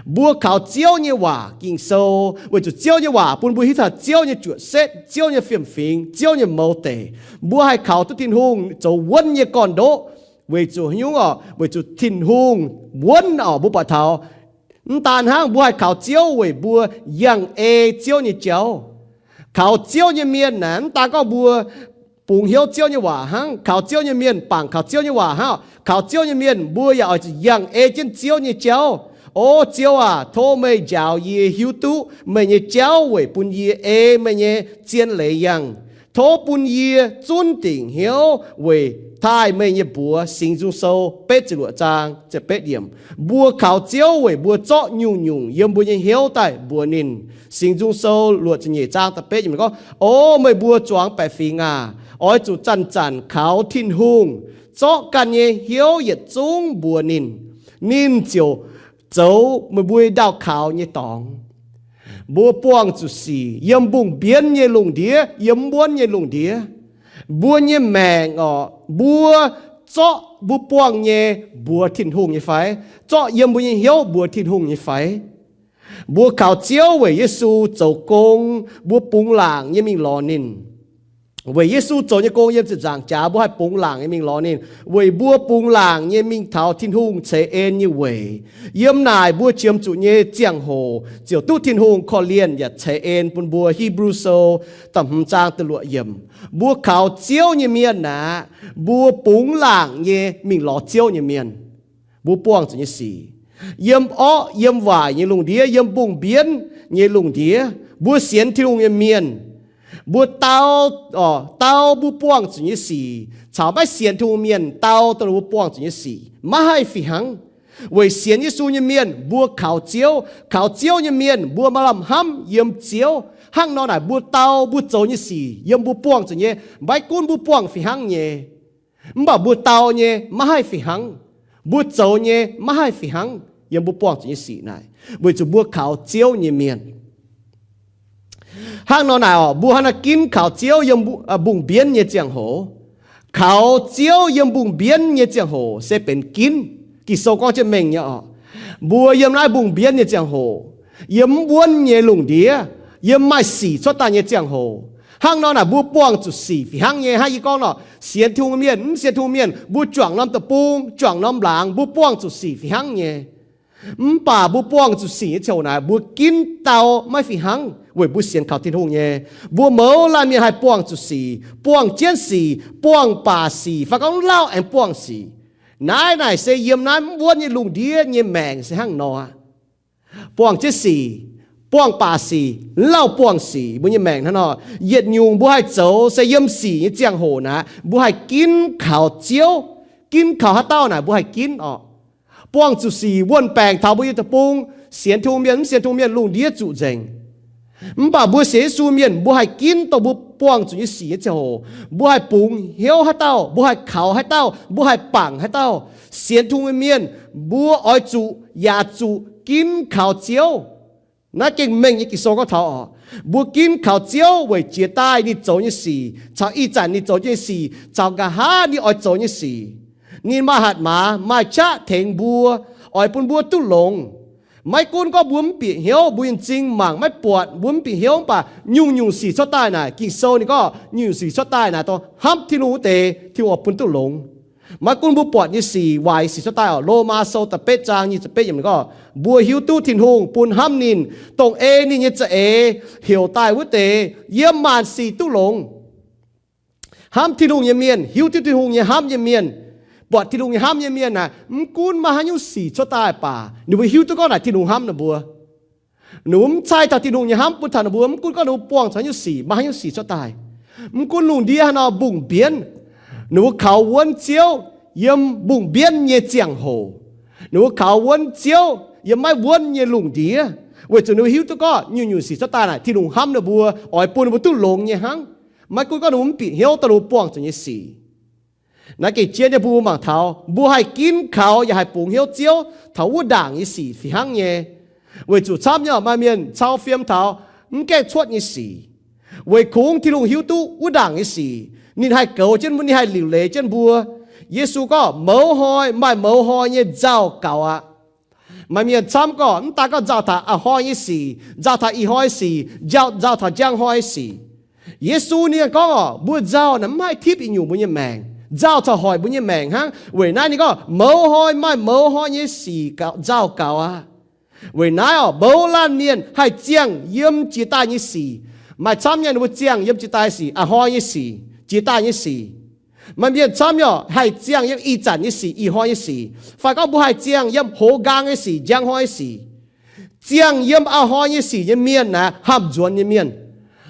mbuo kaux Ziouv nyei waac Ging-Sou, weic zuqc Ziouv nyei waac bun mbuo hiuv taux Ziouv nyei juoqc setv, Ziouv nyei fiem-fingx, Ziouv nyei mouz deic. Mbuo haih kaux duqv Tin-Hungh zoux wuonv nyei gorn-ndoqv. Weic zuqc haaix nyungc orqc? Weic zuqc Tin-Hungh wuonv orqc, mbuo buatc taux. Mv daan hnangv, mbuo haih kaux Ziouv weic mbuo yangh ei Ziouv nyei jauv. Kaux Ziouv nyei mienh naaic, mv daan gorngv mbuo bungx hnyouv Ziouv nyei waac hnangv, kaux Ziouv nyei mienh, bangc kaux Ziouv nyei waac hnangv, kaux Ziouv nyei mienh, mbuo yaac oix zuqc yangh ei jienv Ziouv nyei jauv. O Ziouv aac, tov meih njaaux yie hiuv duqv meih nyei jauv weic bun yie ei meih nyei zien leiz yangh. Tov bun yie zunv dingc hnyouv weic taaih meih nyei mbuox. Singx Nzung Sou betv ziepc luoqc zaang ziepc betv yiemc. Mbuo kaux Ziouv weic mbuo zorqv nyungc-nyungc yiem mbuo nyei hnyouv daaih mbuox ninh. Singx Nzung Sou luoqc ziepc nyeic zaang da'betv yiemc gorngv, O meih mbuo zuangx baeqc fingx aac, oix zuqc zanc-zanc kaux Tin-Hungh, zorqv ganh nyei hnyouv yietc zungv mbuox ninh. Ninh ziouc zoux meih mbuo ndaauh kaux nyei dorngx. Mbuo buangh zuqc sic yiem mbungh mbienv nyei lungh ndiev, yiem mv wuonv nyei lungh ndiev. Mbuo nyei maengc orqc, mbuo zorqv mbuo buangh nyei mbuox Tin-Hungh nyei fai? Zorqv yiem mbuo nyei hnyouv mbuox Tin-Hungh nyei fai? Mbuo kaux Ziouv weic Yesu zoux gong, mbuo bungx laangc nyei mingh lorz ninh. Weic Yesu zoux nyei gong yiem ziepc nzaangc jaax, mbuo haih bungx laangc nyei mingh lorz ninh, weic mbuo bungx laangc nyei mingh taux Tin-Hungh ceix en nyei weic. Yiem naaic mbuo qiemx zuqc nyei ziangh hoc ziouc duqv Tin-Hungh korv-lienh yaac ceix en bun mbuo. Hipv^lu Sou da'hmz zaang da'luoqc yiemc. Mbuo kaux Ziouv nyei mienh aqv, mbuo bungx laangc nyei mingh lorz Ziouv nyei mienh. Mbuo buangh zuqc nyei sic, yiem orqv yiem waaic nyei lungh ndiev, yiem mbungh mbienv nyei lungh ndiev, mbuo sienx Tin-Hungh nyei mienh, mbuo dau, dau mbuo buangh zuqc nyei sic caux maiv sienx Tin-Hungh mienh dau dongh mbuo buangh zuqc nyei sic maiv haih fih hnangv. Weic sienx Yesu nyei mienh mbuo kaux Ziouv. Kaux Ziouv nyei mienh mbuo maaih lamh hnamv yiem Ziouv. Hnangv nor naaic mbuo dau mbuo zoux nyei sic yiem mbuo buangh zuqc nyei, maiv gunv mbuo buangh fih hnangv nyei, mv baac mbuo dau nyei maiv haih fih hnangv, mbuo zoux nyei maiv haih fih hnangv yiem mbuo buangh zuqc nyei sic naaic, weic zuqc mbuo kaux Ziouv nyei mienh. Hnangv nor naaic orqc, mbuo hnangv naaiv ginv kaux Ziouv yiem mbungh mbienv nyei ziangh hoc, kaux Ziouv yiem mbungh mbienv nyei ziangh hoc se benx ginv. Ging-Sou gorngv jienv mengh nyei orqc, mbuo yiem naaiv mbungh mbienv nyei ziangh hoc, yiem mv wuonv nyei lungh ndiev, yiem maaih sic cuotv daaih nyei ziangh hoc, hnangv nor naaic mbuo buangh zuqc sic fih hnangv nyei. Hnangv yie gorngv nor, sienx Tin-Hungh mienh, mv sienx Tin-Hungh mienh, mbuo juangc norm deic-bung, juangc norm laangz, mbuo buangh zuqc sic fih hnangv nyei. Mv baac mbuo buangh zuqc sic nyei ziangh hoc naaic, mbuo ginv dau maiv fih hnangv weic mbuo sienx kaux Tin-Hungh nyei. Mbuo mouz laanh mienh haih buangh zuqc sic, buangh jienv sic, buangh baac sic, fai gorngv lauh aengx buangh sic. Naaiv naaic se yiem naaiv mv wuonv nyei lungh ndiev nyei maengc se hnangv nor aqv. Buangh jienv sic, buangh baac sic, lauh buangh sic, mbuo nyei maengc hnangv nor. Yietc nyungc mbuo haih zoux se yiem sic nyei ziangh hoc naaic, mbuo haih ginv kaux Ziouv. Ginv kaux haaix dauh naaic mbuo haih ginv orqc. Buangh zuqc sic wuonh baengc taux mbuo nyei deic-bung, sienx Tin-Hungh mienh, mv sienx Tin-Hungh mienh, lungh ndiev zuqc nzengc. Mv baac mbuo sienx Yesu mienh, mbuo haih ginv dongh mbuo buangh zuqc nyei sic nyei ziangh hoc, mbuo haih bungx hnyouv haaix dauh, mbuo haih kaux haaix dauh, mbuo haih bangc haaix dauh. Sienx Tin-Hungh nyei mienh, mbuo oix zuqc yaac zuqc ginv kaux Ziouv. Naaiv gengh mengh nyei Ging-Sou gorngv taux orqc, mbuo ginv kaux Ziouv weic jiex daaih ninh zoux nyei sic, caux ih zanc ninh zoux nyei sic, caux nqa'haav ninh oix zoux nyei sic. Ninh maaih hatc maaz, maaih qaqv tengx mbuo, oix bun mbuo duqv longx. Maiv gunv gorngv mbuo mv bieqc hnyouv, mbuo nyei m'zing mangc maiv buatc, mbuo mv bieqc hnyouv, mv baac nyungc-nyungc sic cuotv daaih naaic, Ging-Sou ninh gorngv nyungc-nyungc sic cuotv daaih naaic dongh hnamv Tin-Hungh wuov deix, Tin-Hungh oix bun duqv longx. Maiv gunv mbuo buatc nyei sic, waaic sic cuotv daaih orqc, Lomaa Sou da'betv zaang nyic ziepc betv yiemc gorngv, mbuo hiuv duqv Tin-Hungh bun hnamv ninh, dongh ei ninh nyei za'eix heuc daaih wuov deix, yiem maanc sic duqv longx. Hnamv Tin-Hungh nyei mienh, hiuv duqv Tin-Hungh nyei hnamv nyei mienh, buatc Tin-Hungh nyei hnamv nyei mienh naaic, mv gunv maaih haaix nyungc sic cuotv daaih baac ninh mbuo hiuv duqv gorngv naaic Tin-Hungh hnamv ninh mbuo. Ninh mbuo mv caih taux Tin-Hungh nyei hnamv bun taux ninh mbuo, mv gunv gorngv ninh mbuo buangh taux haaix nyungc sic, maaih haaix nyungc sic cuotv daaih. Mv gunv lungh ndiev haaix nor mbungh mbienv, ninh mbuo kaux wuonv Ziouv yiem mbungh mbienv nyei ziangh hoc, ninh mbuo kaux wuonv Ziouv yiem maiv wuonv nyei lungh ndiev, Weic zuqc ninh mbuo hiuv duqv gorngv nyungc-nyungc sic cuotv daaih naaic Tin-Hungh hnamv ninh mbuo oix bun ninh mbuo duqv longx nyei hnangv, maiv gunv gorngv ninh mbuo mv bieqc hnyouv daaih ninh mbuo buangh zuqc nyei sic. Naaiv gengh jien nyei bun mbuo mangc taux mbuo haih ginv kaux yaac haih bungx hnyouv Ziouv taux wuov ndaangc nyei sic fih hnangv nyei. Weic zuqc camv nyei maaih mienh cau fiem taux mv gaengh cuotv nyei sic, weic kungx Tin-Hungh hiuv duqv wuov ndaangc nyei sic, ninh haih goux jienv mbuo, ninh haih liuc leiz jienv mbuo. Yesu gorngv mouz hnoi maaih mouz hnoi nyei nzauh gaux aqv. Maaih mienh camv gorngv mv daaih gorngv nzauh taux a'hnoi nyei sic, nzauh taux ih hnoi sic, nzauh taux njang hnoi sic. Yesu ninh gorngv oc, mbuo nzauh naaic mv haih tipv yietc nyungc mbuo nyei maengc, nzauh corc hoic mbuo nyei maengc hnangv. Weic naaiv ninh gorngv mouz hnoi maaih mouz hnoi nyei sic nzauh gaux aqv. Weic naaiv oc, mouz laanh mienh haih ziangh yiem jiex daaih nyei sic. Maaih camv nyei ninh mbuo ziangh yiem jiex daaih sic, a'hnoi nyei sic, jiex daaih nyei sic. Maaih mienh camv nyei oc, haih ziangh yiem ih zanc nyei sic, ih hnoi nyei sic, fai gorngv mbuo haih ziangh yiem hoz nqaang nyei sic, njang hnoi nyei sic. Ziangh yiem a'hnoi nyei sic nyei mienh naaic hnamv nzuonx nyei mienh.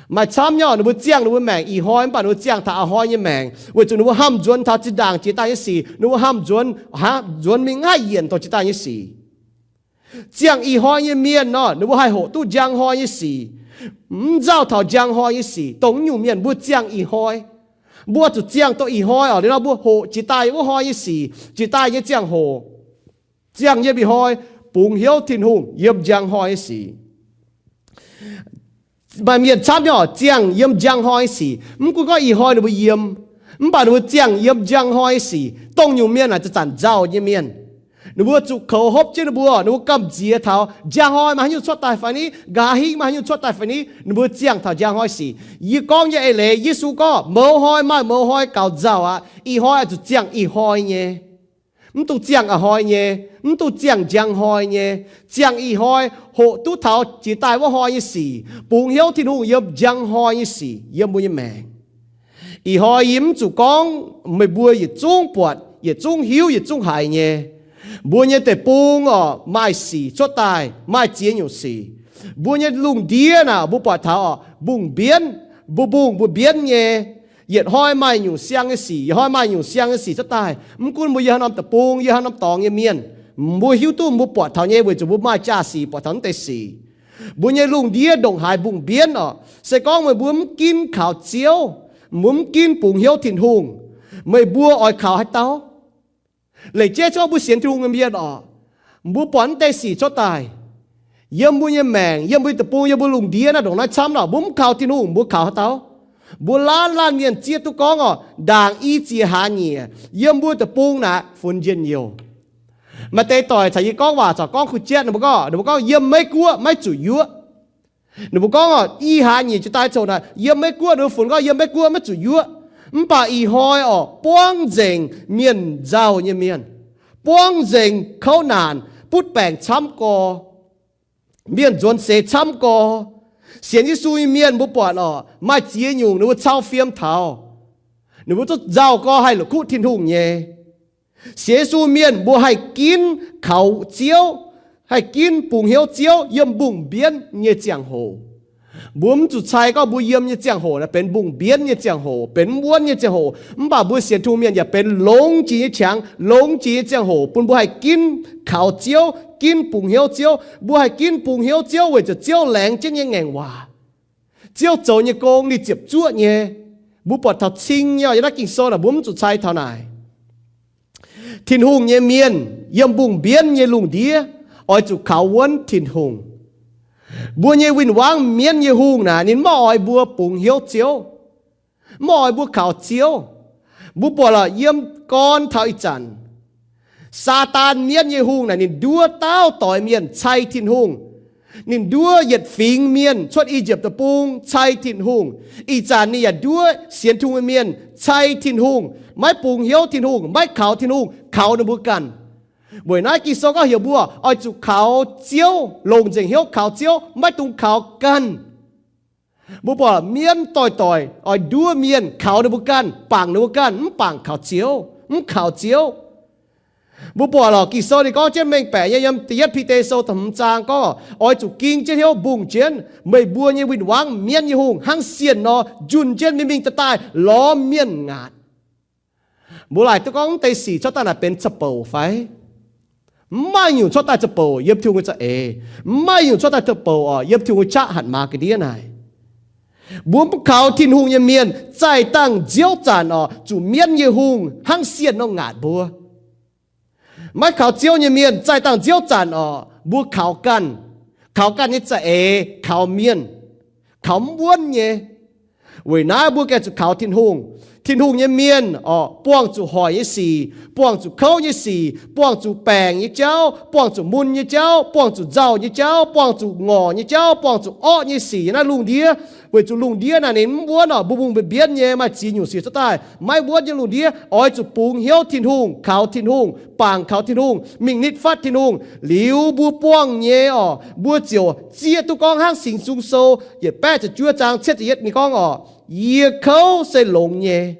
Maaih camv nyei oc, ninh mbuo ziangh ninh mbuo maengc ih hnoi mv baac ninh mbuo ziangh taux a'hnoi nyei maengc, weic zuqc ninh mbuo hnamv nzuonx taux zinh ndaangc jiex daaih nyei sic, ninh mbuo hnamv nzuonx, hnamv nzuonx mingh mv haih yienc dongh jiex daaih nyei sic. Ziangh ih hnoi nyei mienh nor, ninh mbuo haih hoqc duqv njang hnoi nyei sic, mv nzauh taux njang hnoi nyei sic. Dongh nyungc mienh mbuo ziangh ih hnoi, mbuo zuqc ziangh dongh ih hnoi oc, liuz nor mbuo hoqc jiex daaih wuov hnoi nyei sic, jiex daaih nyei ziangh hoc, ziangh yiem ih hnoi, bungx hnyouv Tin-Hungh yiem njang hnoi nyei sic. Maaih mienh camv nyei oc, ziangh yiem njang hnoi nyei sic, mv gunv gorngv ih hnoi ninh mbuo yiem, mv baac ninh mbuo ziangh yiem njang hnoi nyei sic. Dongh nyungc mienh naaic zanc-zanc nzauh nyei mienh. Ninh mbuo zuqc koux hopv jienv ninh mbuo, ninh mbuo gamh nziex taux njang hnoi maaih haaix nyungc cuotv daaih fai ni, nqa'haav hingv maaih haaix nyungc cuotv daaih fai ni, ninh mbuo ziangh taux njang hnoi sic. Yie gorngv nyei eix leiz, Yesu gorngv mouz hnoi maaih mouz hnoi gaux nzauh aqv. Ih hnoi oix zuqc ziangh ih hnoi nyei, mv dungx ziangh a'hnoi nyei, mv dungx ziangh njang hnoi nyei. Ziangh ih hnoi hoqc duqv taux jiex daaih wuov hnoi nyei sic, bungx hnyouv Tin-Hungh yiem njang hnoi nyei sic yiem mbuo nyei maengc. Ih hnoi yie mv zuqc gorngv meih mbuo yietc zungv buatc, yietc zungv hiuv, yietc zungv haiz nyei. Mbuo nyei deic-bung oc, maaih sic cuotv daaih, maaih ziex nyungc sic. Mbuo nyei lungh ndiev naaic mbuo buatc taux oc, mbungh mbienv, mbuo mbungh mbuo mbienv nyei. Yietc hnoi maaih nyungc siang nyei sic, yietc hnoi maaih nyungc siang nyei sic cuotv daaih. Mv gunv mbuo yiem haaix norm deic-bung, yiem haaix norm dorngx nyei mienh, mbuo hiuv duqv mbuo buatc taux nyei, weic zuqc mbuo maaih jaa-sic buatc taux naaiv deix sic. Mbuo nyei lungh ndiev ndongc haaix mbungh mbienv oc. Se gorngv meih mbuo mv ginv kaux Ziouv, mbuo mv ginv bungx hnyouv Tin-Hungh, meih mbuo oix kaux haaix dauh? Leiz jeiv gorngv mbuo sienx Tin-Hungh nyei mienh oc, mbuo buatc naaiv deix sic cuotv daaih yiem mbuo nyei maengc, yiem mbuo deic-bung, yiem mbuo lungh ndiev naaiv ndongc naaiv camv nor, mbuo mv kaux Tin-Hungh, mbuo kaux haaix dauh? Mbuo laanh laanh mienh zieqv duqv gorngv oc, ndaangc i ziex hlaax nyieqc yiem mbuo deic-bung naaic funx njien-youh. Maaih deix doic caux yie gorngv waac corc gorngv kuh jatv, ninh mbuo gorngv, ninh mbuo gorngv yiem Meiv Guoqv maiv zuqc yuoqv. Ninh mbuo gorngv oc, i hlaax nyieqc jiex daaih coc naaic yiem Meiv Guoqv, ninh mbuo funx gorngv yiem Meiv Guoqv maiv zuqc yuoqv. Mv baac ih hnoi oc, buangv nzengc mienh nzauh nyei mienh, buangv nzengc kouv naanc, butv baengc camv gorx, mienh nzuonx seix camv gorx. Sienx Yesu nyei mienh mbuo buatc oc, maaih ziex nyungc ninh mbuo cau fiem taux, ninh mbuo duqv nzauh gorx haih la'kuqv Tin-Hungh nyei. Sienx Yesu mienh mbuo haih ginv kaux Ziouv, haih ginv bungx hnyouv Ziouv yiem mbungh mbienv nyei ziangh hoc. Mbuo mv zuqc cai gorngv mbuo yiem nyei ziangh hoc naaic benx mbungh mbienv nyei ziangh hoc, benx mv wuonv nyei ziangh hoc. Mv baac mbuo sienx Tin-Hungh mienh yaac benx longx jiex nyei qangx, longx jiex nyei ziangh hoc bun mbuo haih ginv kaux Ziouv, ginv bungx hnyouv Ziouv. Mbuo haih ginv bungx hnyouv Ziouv weic zuqc Ziouv laengz jienv nyei ngaengc waac, Ziouv zoux nyei gong ninh ziepc zuoqv nyei. Mbuo buatc taux cing nyei yiem naaiv Ging-Sou naaic, mbuo mv zuqc cai taux naaic. Tin-Hungh nyei mienh yiem mbungh mbienv nyei lungh ndiev oix zuqc kaux wuonv Tin-Hungh. Mbuo nyei win-wangv mienv nyei hungh naaic ninh maiv oix mbuo bungx hnyouv Ziouv, maiv oix mbuo kaux Ziouv. Mbuo buatc lorqc, yiem gorn taux ih zanc, Saadaan mienv nyei hungh naaic ninh nduov dauh doix mienh cai Tin-Hungh. Ninh nduov yietc fingx mienh cuotv I^yipv Deic-Bung cai Tin-Hungh. Ih zanc ninh yaac nduov sienx Tin-Hungh nyei mienh cai Tin-Hungh, maiv bungx hnyouv Tin-Hungh, maiv kaux Tin-Hungh, kaux ninh mbuo ganh. Weic naaiv Ging-Sou gorngv heuc mbuo oix zuqc kaux Ziouv, longc nzengc hnyouv kaux Ziouv, maiv dungx kaux ganh. Mbuo buatc mienv doix-doix oix nduov mienh kaux ninh mbuo ganh, bangc ninh mbuo ganh, mv bangc kaux Ziouv, mv kaux Ziouv. Mbuo buatc lorqc, Ging-Sou ninh gorngv jienv mengh baeqc nyei yiem Da'yietv Bide Sou da'hmz zaang gorngv, oix zuqc ging jienv hnyouv mbungh jienv meih mbuo nyei win-wangv mienv nyei hungh hnangv sienh nor, njunh jienv mingh mingh daaih daaih lorz mienh ngaatc. Mbuo laaic duqv gorngv mv deix sic cuotv daaih naaic benx ca'bouc fai? Mv maaih nyungc cuotv daaih zoux bouc yiem Tin-Hungh nyei za'eix. Mv maaih nyungc cuotv daaih zoux bouc oc yiem Tin-Hungh nyei qaqv hatc maaz ga'ndiev naaic. Mbuo mv kaux Tin-Hungh nyei mienh zaih dangh nziouv zanc oc, zuqc mienv nyei hungh hnangv sienh nor ngaatc mbuo. Maiv kaux Ziouv nyei mienh zaih dangh nziouv zanc oc, mbuo kaux ganh, kaux ganh nyei za'eix, kaux mienh, kaux mv wuonv nyei. Weic naaiv mbuo gengh zuqc kaux Tin-Hungh. Tin-Hungh nyei mienh oc, buangh zuqc hoic nyei sic, buangh zuqc kouv nyei sic, buangh zuqc baengc nyei jauv, buangh zuqc mun nyei jauv, buangh zuqc nzauh nyei jauv, buangh zuqc ngorc nyei jauv, buangh zuqc orqv nyei sic yiem naaiv lungh ndiev. Weic zuqc lungh ndiev naaic ninh mv wuonv oc, mbuo mbungh mbienv nyei, maaih ziex nyungc sic cuotv daaih. Maiv wuonv nyei lungh ndiev oix zuqc bungx hnyouv Tin-Hungh, kaux Tin-Hungh, bangc kaux Tin-Hungh, mingh nitv fatv Tin-Hungh. Liuz mbuo buangh nyei oc, mbuo ziouc zieqv duqv gorngv hnangv Singx Nzung Sou yietc baeqv ziepc juov zaang cietv ziepc yietv ninh gorngv oc, yie kouv se longx nyei,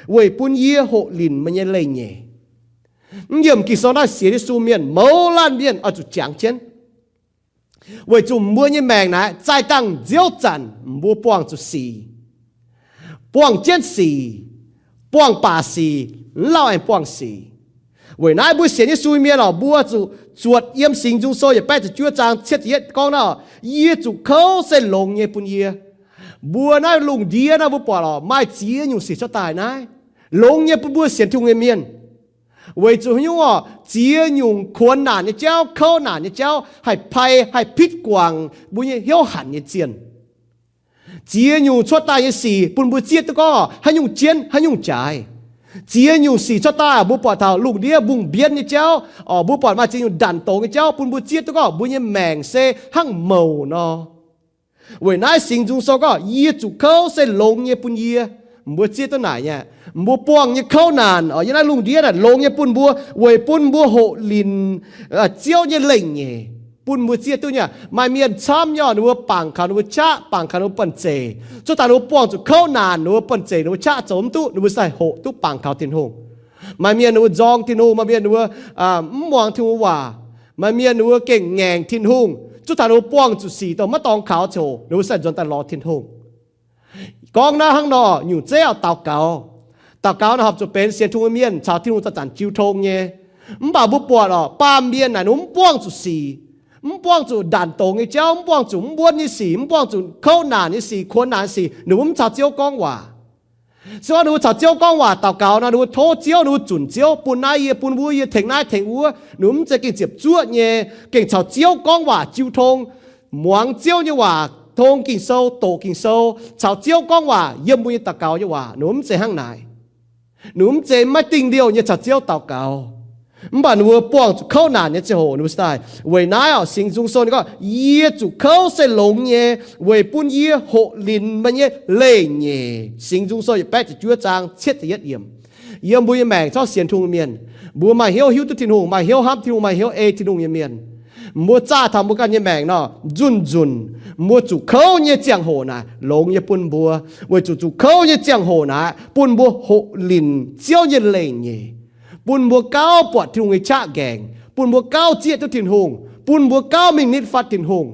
weic bun yie hoqc linc meih nyei leiz-nyeic. Mv yiemc Ging-Sou naaiv sienx Yesu mienh mouz laanh mienh oix zuqc jangx jienv. Weic zuqc mbuo nyei maengc naaic zaih dangh nziouv zanc mbuo buangh zuqc sic, buangh jienv sic, buangh baac sic, mv lauh aengx buangh sic. Weic naaiv mbuo sienx Yesu mienh oc, mbuo zuqc zuotc yiem Singx Nzung Sou yietc baeqv ziepc juov zaang cietv ziepc yietv gorngv naaiv, yie zuqc kouv se longx nyei bun yie. Mbuo naaiv lungh ndiev naaiv mbuo buatc oc, maaih ziex nyungc sic cuotv daaih naaiv, longx nyei bun mbuo sienx Tin-Hungh nyei mienh. Weic zuqc haaix nyungc oc, ziex nyungc kuonx naanc nyei jauv, kouv naanc nyei jauv haih pai, haih pitv guangc mbuo nyei hnyouv hanc nyei zienh. Ziex nyungc cuotv daaih nyei sic bun mbuo zieqv duqv gorngv oc, haaix nyungc jienv, haaix nyungc jaaix. Ziex nyungc sic cuotv daaih mbuo buatc taux lungh ndiev mbungh mbienv nyei jauv, mbuo buatc maaih ziex nyungc ndanc dongz nyei jauv bun mbuo zieqv duqv gorngv mbuo nyei maengc se hnangv mouc nor. Weic naaiv Singx Nzung Sou gorngv, yie zuqc kouv se longx nyei bun yie. Mbuo zieqv duqv naaic nyei, mbuo buangh nyei kouv naanc oc, yiem naaiv lungh ndiev naaic longx nyei bun mbuo, weic bun mbuo hoqc linc Ziouv nyei leiz-nyeic, bun mbuo zieqv duqv nyei. Maaih mienh camv nyei oc, ninh mbuo bangc kaux ninh mbuo qaqv, bangc kaux ninh mbuo banh zeic, cuotv daaih ninh mbuo buangh zuqc kouv naanc, ninh mbuo banh zeic, ninh mbuo qaqv zoux mv duqv, ninh mbuo sai hoqc duqv bangc kaux Tin-Hungh. Maaih mienh ninh mbuo nzorng Tin-Hungh, maaih mienh ninh mbuo mv muangx Tin-Hungh waac, maaih mienh ninh mbuo gengh ngaengc Tin-Hungh, cuotv daaih ninh mbuo buangh zuqc sic dongh maiv dorngx kaux ziouc ninh mbuo sai nzuonx daaih lorz Tin-Hungh. Gorngv naaiv hnangv nor, nyungc zeiv oc, daux gaux. Daux gaux naaic horpc zuqc benx sienx Tin-Hungh nyei mienh caux Tin-Hungh zanc-zanc jiu tong nyei. Mv baac mbuo buatc oc, baamh mienh naaic ninh mbuo mv buangh zuqc sic, mv buangh zuqc ndanc dongz nyei jauv, mv buangh zuqc mv wuonv nyei sic, mv buangh zuqc kouv naanc nyei sic, kuonx naanc nyei sic, ninh mbuo mv caux Ziouv gorngv waac. Se gorngv ninh mbuo caux Ziouv gorngv waac daux gaux nor, ninh mbuo tov Ziouv, ninh mbuo zunc Ziouv, bun naaiv yie, bun wuov yie, tengx naaiv tengx wuov, ninh mbuo mv zeiz gengh ziepc zuoqv nyei, gengh caux Ziouv gorngv waac jiu tong, muangx Ziouv nyei waac, tong Ging-Sou, doqc Ging-Sou, caux Ziouv gorngv waac yiem mbuo nyei daux gaux nyei waac. Ninh mbuo mv zeiz hnangv naaic. Ninh mbuo mv zeiz maiv dingh liouh nyei caux Ziouv daux gaux. Mv baac ninh mbuo buangh zuqc kouv naanc nyei ziangh hoc ninh mbuo daaih. Weic naaiv oc, Singx Nzung Sou ninh gorngv, yie zuqc kouv se longx nyei, weic bun yie hoqc linc meih nyei leiz-nyeic. Singx Nzung Sou yietc baeqv ziepc juov zaang cietv ziepc yietv yiemc. Yiem mbuo nyei maengc corc sienx Tin-Hungh mienh, mbuo maaih hnyouv hiuv duqv Tin-Hungh, maaih hnyouv hnamv Tin-Hungh, maaih hnyouv ei Tin-Hungh nyei mienh, mbuo zaah taux mbuo ganh nyei maengc nor, nzunc-nzunc mbuo zuqc kouv nyei ziangh hoc naaic longx nyei bun mbuo, weic zuqc zuqc kouv nyei ziangh hoc naaic bun mbuo hoqc linc Ziouv nyei leiz-nyeic, bun mbuo gauh buatc Tin-Hungh nyei qaqv nqaengc, bun mbuo gauh zieqv duqv Tin-Hungh, bun mbuo gauh mingh nitv fatv Tin-Hungh,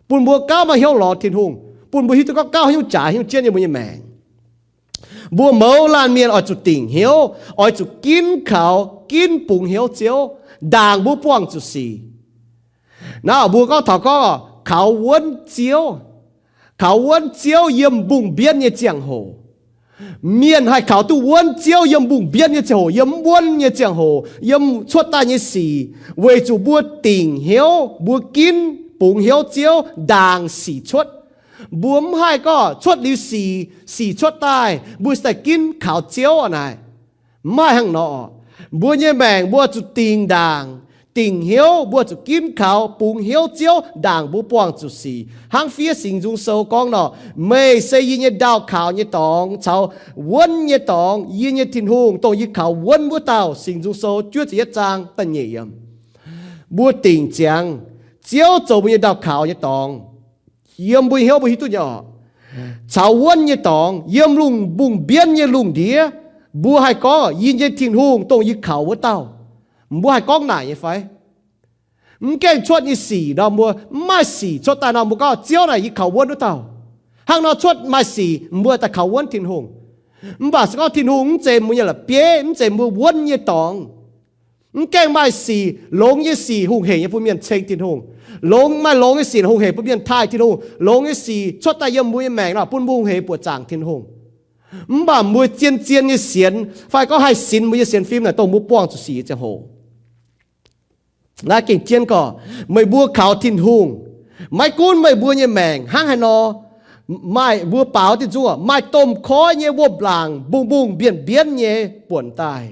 bun mbuo gauh maaih hnyouv lorz Tin-Hungh, bun mbuo hiuv duqv gorngv gauh haaix nyungc jaaix, haaix nyungc jienv nyei mbuo nyei maengc. Mbuo mouz laanh mienh oix zuqc dingc hnyouv, oix zuqc ginv kaux, ginv bungx hnyouv Ziouv, ndaangc mbuo buangh zuqc sic. Naaiv mbuo gorngv taux gorngv kaux wuonv Ziouv, kaux wuonv Ziouv yiem mbungh mbienv nyei ziangh hoc. Mienh haih kaux duqv wuonv Ziouv yiem mbungh mbienv nyei ziangh hoc, yiem mv wuonv nyei ziangh hoc, yiem cuotv daaih nyei sic, weic zuqc mbuo dingc hnyouv, mbuo ginv bungx hnyouv Ziouv ndaangc sic cuotv. Mbuo mv haih gorngv cuotv liuz sic, sic cuotv daaih mbuo daaih ginv kaux Ziouv naaic. Mv haih hnangv nor. Mbuo nyei maengc mbuo zuqc dingc ndaangc, dingc hnyouv, mbuo zuqc ginv kaux bungx hnyouv Ziouv ndaangc mbuo buangh zuqc sic. Hnangv fiev Singx Nzung Sou gorngv nor, meih se yie nyei ndaauh kaux nyei dorngx caux wuonv nyei dorngx, yie nyei Tin-Hungh, dongh yie kaux wuonv wuov dauh. Singx Nzung Sou juov ziepc yietv zaang da'nyeic yiemc. Mbuo dingc ziangx Ziouv zoux mbuo nyei ndaauh kaux nyei dorngx. Yiem mbuo hnyouv mbuo hiuv duqv nyei oc. Caux wuonv nyei dorngx yiem lungh mbungh mbienv nyei lungh ndiev, mbuo haih gorngv, yie nyei Tin-Hungh dongh yie kaux wuov dauh. Mbuo haih gorngv naaic nyei fai? Mv gaengh cuotv nyei sic nor, mbuo mv maaih sic cuotv daaih nor, mbuo gorngv, Ziouv naaic yie kaux wuonv wuov dauh. Hnangv nor cuotv maaih sic mbuo daaih kaux wuonv Tin-Hungh. Mv baac se gorngv Tin-Hungh mv zeiz mbuo nyei la'bieiv, mv zeiz mbuo wuonv nyei dorngx, Mv gaengh maaih sic, longx nyei sic, hungh heic nyei bun mienh ceng Tin-Hungh. Longx, maaih longx nyei sic hungh heic bun mienh taaih Tin-Hungh. Longx nyei sic cuotv daaih yiem mbuo nyei maengc nor, bun mbuo hungh heic buoqc zaangc Tin-Hungh. Mv baac mbuo zien-zien nyei sienx, fai gorngv haih sinx mbuo nyei sienx fim naaic, dongh mbuo buangh zuqc sic nyei ziangh hoc. Naaiv gengh jienv gorqv, meih mbuo kaux Tin-Hungh, maiv gunv meih mbuo nyei maengc hnangv haaix nor, maaih mbuo baaux diuh nzung, maaih domh koiv nyei wuom-laangc mbungh-mbungh mbienv-mbienv nyei buonc daaih.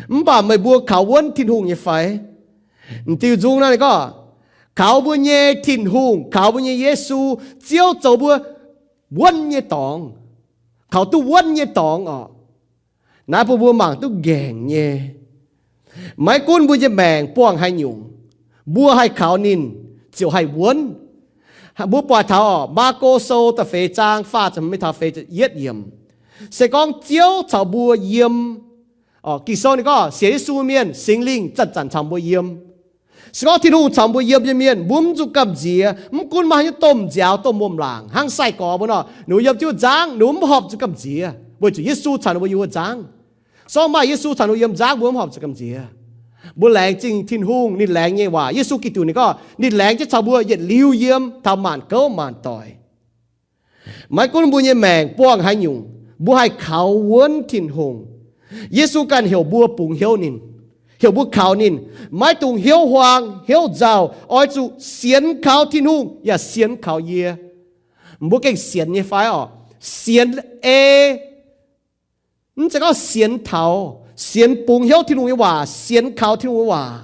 Mv baac meih mbuo kaux wuonv Tin-Hungh nyei fai? M'diuh nzung naaiv ninh gorngv, kaux mbuo nyei Tin-Hungh, kaux mbuo nyei Yesu, Ziouv zoux mbuo wuonv nyei dorngx, kaux duqv wuonv nyei dorngx orqc. Naaiv bun mbuo mangc duqv ngaengc nyei. Maiv gunv mbuo nyei maengc buangh haaix nyungc, mbuo haih kaux ninh ziouc haih wuonv. Mbuo buatc taux orqc, Maako Sou da'feix zaang faah ziepc hmz mingh taux feix ziepc yietv yiemc, se gorngv Ziouv caux mbuo yiem. Ging-Sou ninh gorngv sienx Yesu mienh, Singx Lingh zanc-zanc caux mbuo yiem. Se gorngv Tin-Hungh caux mbuo yiem nyei mienh, mbuo mv zuqc gamh nziex. Mv gunv maaih haaix nyungc domh nziaaux, domh wuom-laangc, hnangv sai-gorx mbuo nor, ninh mbuo yiem jienv wuov nzangv, ninh mbuo mv horpc zuqc gamh nziex, weic zuqc Yesu caux ninh mbuo yiem wuov nzangv. Se gorngv maaih Yesu caux ninh mbuo yiem nzangv, mbuo mv horpc zuqc gamh nziex. Mbuo laengz zingh Tin-Hungh, ninh laengz nyei waac. Yesu Giduc ninh gorngv ninh laengz jienv caux mbuo yietc liuz yiem taux maanc gouv maanc doic. Maiv gunv mbuo nyei maengc buangh haaix nyungc, mbuo haih kaux wuonv Tin-Hungh. Yesu ganh heuc mbuo bungx hnyouv ninh, heuc mbuo kaux ninh. Maiv dungx hnyouv huaang hnyouv nzauh, oix zuqc sienx kaux Tin-Hungh yaac sienx kaux yie. Mbuo gengh sienx nyei fai orqc? Sienx ei, mv zeiz gorngv sienx taux, sienx bungx hnyouv Tin-Hungh nyei waac, sienx kaux Tin-Hungh nyei waac.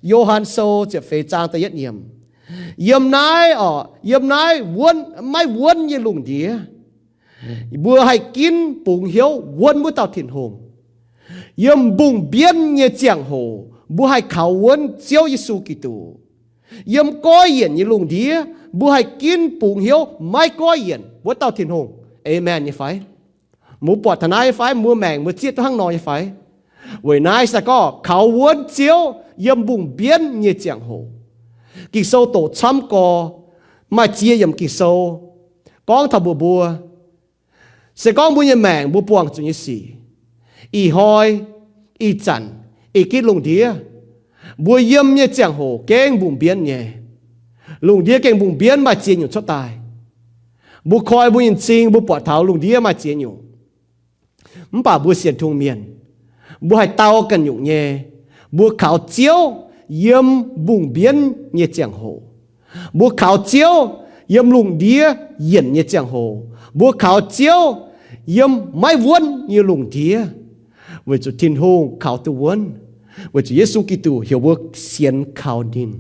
Yo^han Sou ziepc feix zaang da'yietv yiemc. Yiem naaiv orqc, yiem naaiv wuonv, maiv wuonv nyei lungh ndiev, mbuo haih ginv bungx hnyouv wuonv wuov dauh Tin-Hungh. Yiem mbungh-mbienv nyei ziangh hoc mbuo haih kaux wuonv Ziouv Yesu Giduc. Yiem goiv yienc nyei lungh ndiev mbuo haih ginv bungx hnyouv maiv goiv yienc wuov dauh Tin-Hungh. Aamen nyei fai? Mbuo buatc taux naaiv nyei fai? Mbuo maengc mbuo zieqv duqv hnangv nor nyei fai? Weic naaiv se gorngv kaux wuonv Ziouv yiem mbungh mbienv nyei ziangh hoc. Ging-Sou doqc camv gorx, maaih ziex yiemc Ging-Sou gorngv taux mbuox mbuo, se gorngv mbuo nyei maengc mbuo buangh zuqc nyei sic, ih hnoi, ih zanc, ih gitv lungh ndiev, mbuo yiem nyei ziangh hoc gengh mbungh mbienv nyei. Lungh ndiev gengh mbungh mbienv, maaih ziex nyungc cuotv daaih. Mbuo koi mbuo nyei m'zing, mbuo buatc taux lungh ndiev maaih ziex nyungc. Mv baac mbuo sienx Tin-Hungh mienh, mbuo haih dau ganh nyungc nyei. Mbuo kaux Ziouv yiem mbungh mbienv nyei ziangh hoc. Mbuo kaux Ziouv yiem lungh ndiev yienc nyei ziangh hoc. Mbuo kaux Ziouv yiem maiv wuonv nyei lungh ndiev, weic zuqc Tin-Hungh kaux duqv wuonv, weic zuqc Yesu Giduc heuc mbuo sienx kaux ninh.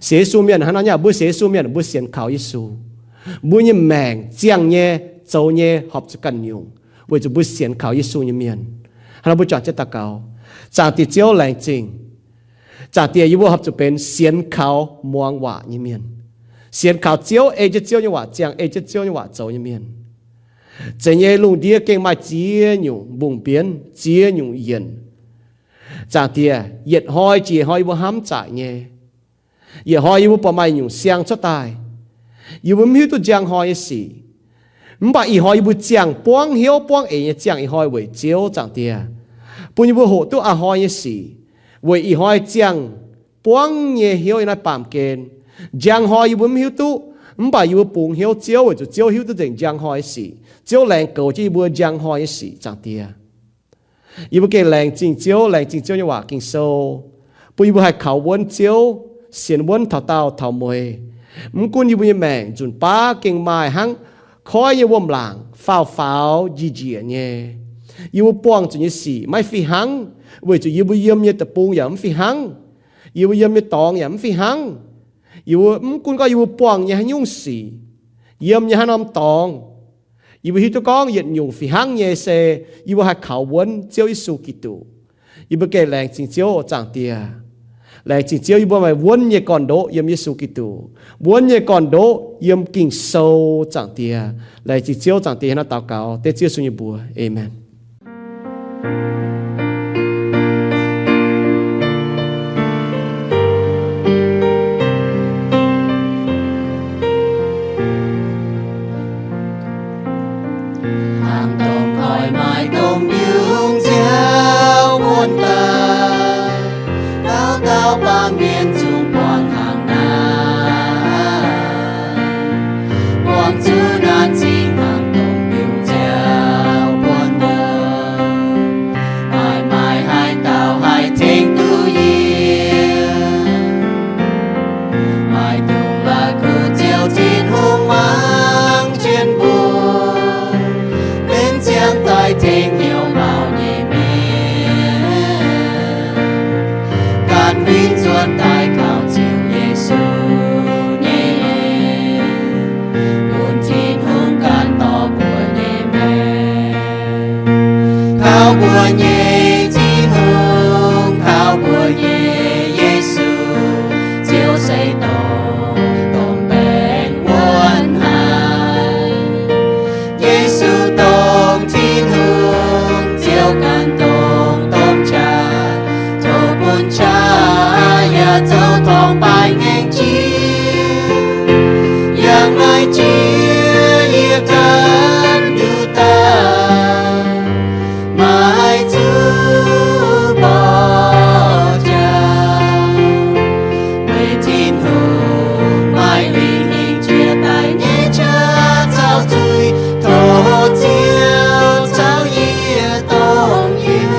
Sienx Yesu mienh hnangv nor nyei, mbuo sienx Yesu mienh, mbuo sienx kaux Yesu, mbuo nyei maengc ziangh nyei, zoux nyei, horpc zuqc ganh nyungc, weic zuqc mbuo sienx kaux Yesu nyei mienh. Hnangv nor mbuo juangc jienv daux gaux. Zaangc Diex Ziouv, laengz zingh. Zaangc Diex, yie mbuo horpc zuqc benx sienx kaux muangx waac nyei mienh, sienx kaux Ziouv, ei jienv Ziouv nyei waac ziangh, ei jienv Ziouv nyei waac zoux nyei mienh. Zeiz nyei, lungh ndiev gengh maaih ziex nyungc mbungh mbienv, ziex nyungc yienc. Zaangc Diex, yietc hnoi jiex hnoi yie mbuo hnamv zaqc nyei. Yietc hnoi yie mbuo buatc maaih nyungc siang cuotv daaih, yie mbuo mv hiuv duqv njang hnoi nyei sic. Mv baac ih hnoi yie mbuo ziangh buangv hnyouv buangv eix nyei ziangh ih hnoi weic Ziouv, Zaangc Diex, bun yie mbuo hoqc duqv a'hnoi nyei sic, weic ih hnoi ziangh buangv nyei hnyouv yiem naaiv baamh gen. Njang hnoi yie mbuo mv hiuv duqv, mv baac yie mbuo bungx hnyouv Ziouv weic zuqc Ziouv hiuv duqv nzengc njang hnoi nyei sic. Ziouv laengz goux jienv yie mbuo njang hnoi nyei sic, Zaangc Diex. Yie mbuo gengh laengz zingh Ziouv, laengz zingh Ziouv nyei waac Ging-Sou, bun yie mbuo haih kaux wuonv Ziouv, sienx wuonv taux daauh taux mueiz. Mv gunv yie mbuo nyei maengc nzunc baav gengh maaih hnangv koiv nyei wuom-laangc faaux faaux njiec njiec nyei, yie mbuo buangh zuqc nyei sic maiv fih hnangv, weic zuqc yie mbuo yiem nyei deic-bung yaac mv fih hnangv, yie mbuo yiem nyei dorngx yaac mv fih hnangv. Yie mbuo mv gunv gorngv yie mbuo buangh nyei haaix nyungc sic, yiem nyei haaix norm dorngx, yie mbuo hiuv duqv gorngv yietc nyungc fih hnangv nyei se yie mbuo haih kaux wuonv Ziouv Yesu Giduc. Yie mbuo gengh laengz zingh Ziouv, Zaangc Diex. Laengz zingh Ziouv, yie mbuo maaih wuonv nyei gorn-ndoqv yiem Yesu Giduc, wuonv nyei gorn-ndoqv yiem Ging-Sou, Zaangc Diex. Laengz zingh Ziouv, Zaangc Diex. Hnangv naaiv daux gaux dengv Ziouv Yesu nyei mbuox, aamen. Hnangv dongh koiv maaih dongh mbiungc nziaaux wuonv daaih, Baamh mienh zungv buangh hnangv naaiv, buangh zuqc naaiv zingh hnangv dongh biux nziaaux buonc mbuo. Maaih, maaih haaix dauh haih tengx duqv yie? Maaih dongh la'kuqv Ziouv Tin-Hungh mangc jienv mbuo, benx ziangh daaih tengx hnyouv mauc nyei mienh, ganh huin nzuonx daaih kaux Ziouv Yesu nyei en, bun Tin-Hungh ganh dorh mbuo nyei maengc, kaux mbuo nyei Tin-Hungh, kaux mbuo nyei Yesu. Ziouv se dongh, dongh mbaengx wuonv haic. Yesu dongh Tin-Hungh, Ziouv ganh dongh, dongh qaqv, tov bun qaqv yaac zoux torngv baaix ngaengc jiex. Yangh naaiv jiex yie ganh nduqc daaih, maiv zuqc mborqv jaax. Weic Tin-Hungh maaih lingh hingh jiex daaih nyei qaqv caux zuiz, tov Ziouv caux yie dongh yiem.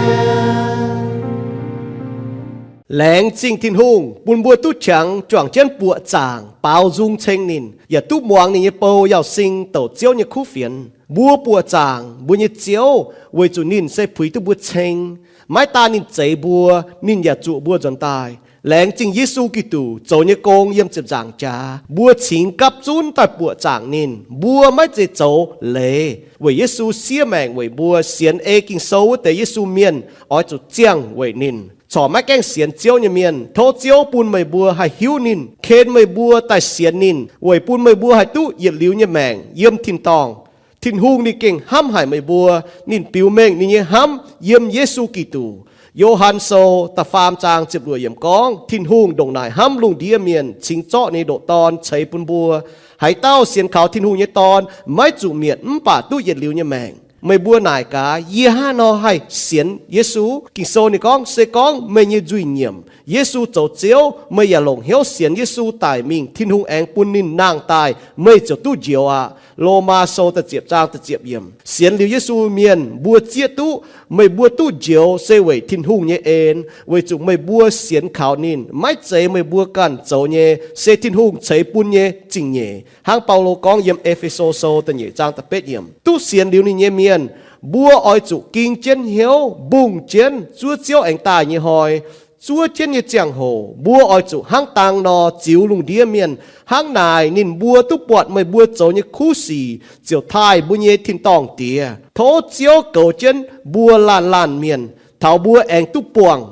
Laengz zingh Tin-Hungh bun mbuo duqv qangx juangc jienv buoqc zaangc baaux nzung ceng ninh, yaac duqv muangx ninh nyei bou Yauz Sing douc Ziouv nyei kuv fienx. Mbuo buoqc zaangc mbuo nyei Ziouv weic zuqc ninh se puix duqv mbuo ceng. Maiv daan ninh zeix mbuo, ninh yaac zuoqc mbuo nzuonx daaih. Laengz zingh Yesu Giduc zoux nyei gong yiem ziepc nzaangc jaax, mbuo cingx gapv zunv daaih buoqc zaangc ninh. Mbuo maiv zeiz zoux leiz weic Yesu siev maengc weic mbuo. Sienx ei Ging-Sou wuov deix Yesu mienh oix zuqc ziangh weic ninh. Corc maiv gaengh sienx Ziouv nyei mienh, tov Ziouv bun meih mbuo haih hiuv ninh, ken meih mbuo daaih sienx ninh, weic bun meih mbuo haih duqv yietc liuz nyei maengc yiem tin-dorngh. Tin-Hungh ninh gengh hnamv haic meih mbuo. Ninh biux mengh ninh nyei hnamv yiem Yesu Giduc. Yo^han Sou da'faam zaang ziepc luoqc yiemc gorngv, Tin-Hungh ndongc naaic hnamv lungh ndiev mienh, cingx zorqv ninh nyei ndoqc Dorn ceix bun mbuo. Haaix dauh sienx kaux Tin-Hungh nyei Dorn maiv zuqc mietc mv baac duqv yietc liuz nyei maengc. Meih mbuo naaic gaax, yie hnangv haaix nor haih sienx Yesu? Ging-Sou ninh gorngv, se gorngv meih nyei nzuih nyiemc, Yesu zoux Ziouv, meih yaac longc hnyouv sienx Yesu daic mingh, Tin-Hungh aengx bun ninh nangh daaih, meih ziouc duqv njoux aqv. Lomaa Sou da'ziepc zaang da'ziepc yiemc. Sienx liuz Yesu mienh mbuo zieqv duqv meih mbuo duqv njoux se weic Tin-Hungh nyei en, weic zuqc meih mbuo sienx kaux ninh, maiv zeiz meih mbuo ganh zoux nyei, se Tin-Hungh ceix bun nyei zingh nyeic. Hnangv Baulo gorngv yiem E^fe^so Sou da'nyeic zaang da'betv yiemc, duqv sienx liuz ninh nyei mienh, mbuo oix zuqc ging jienv hnyouv, mbungh jienv zuov Ziouv aengx daaih nyei hnoi. Zuov jienv nyei ziangh hoc mbuo oix zuqc hnangv dang nor ziux lungh ndiev mienh. Hnangv naaic ninh mbuo duqv buatc meih mbuo zoux nyei kuv sic, ziouc taaih mbuo nyei tin-dorngh Diex. Tov Ziouv goux jienv mbuo laanh laanh mienh, taux mbuo aengx duqv buangh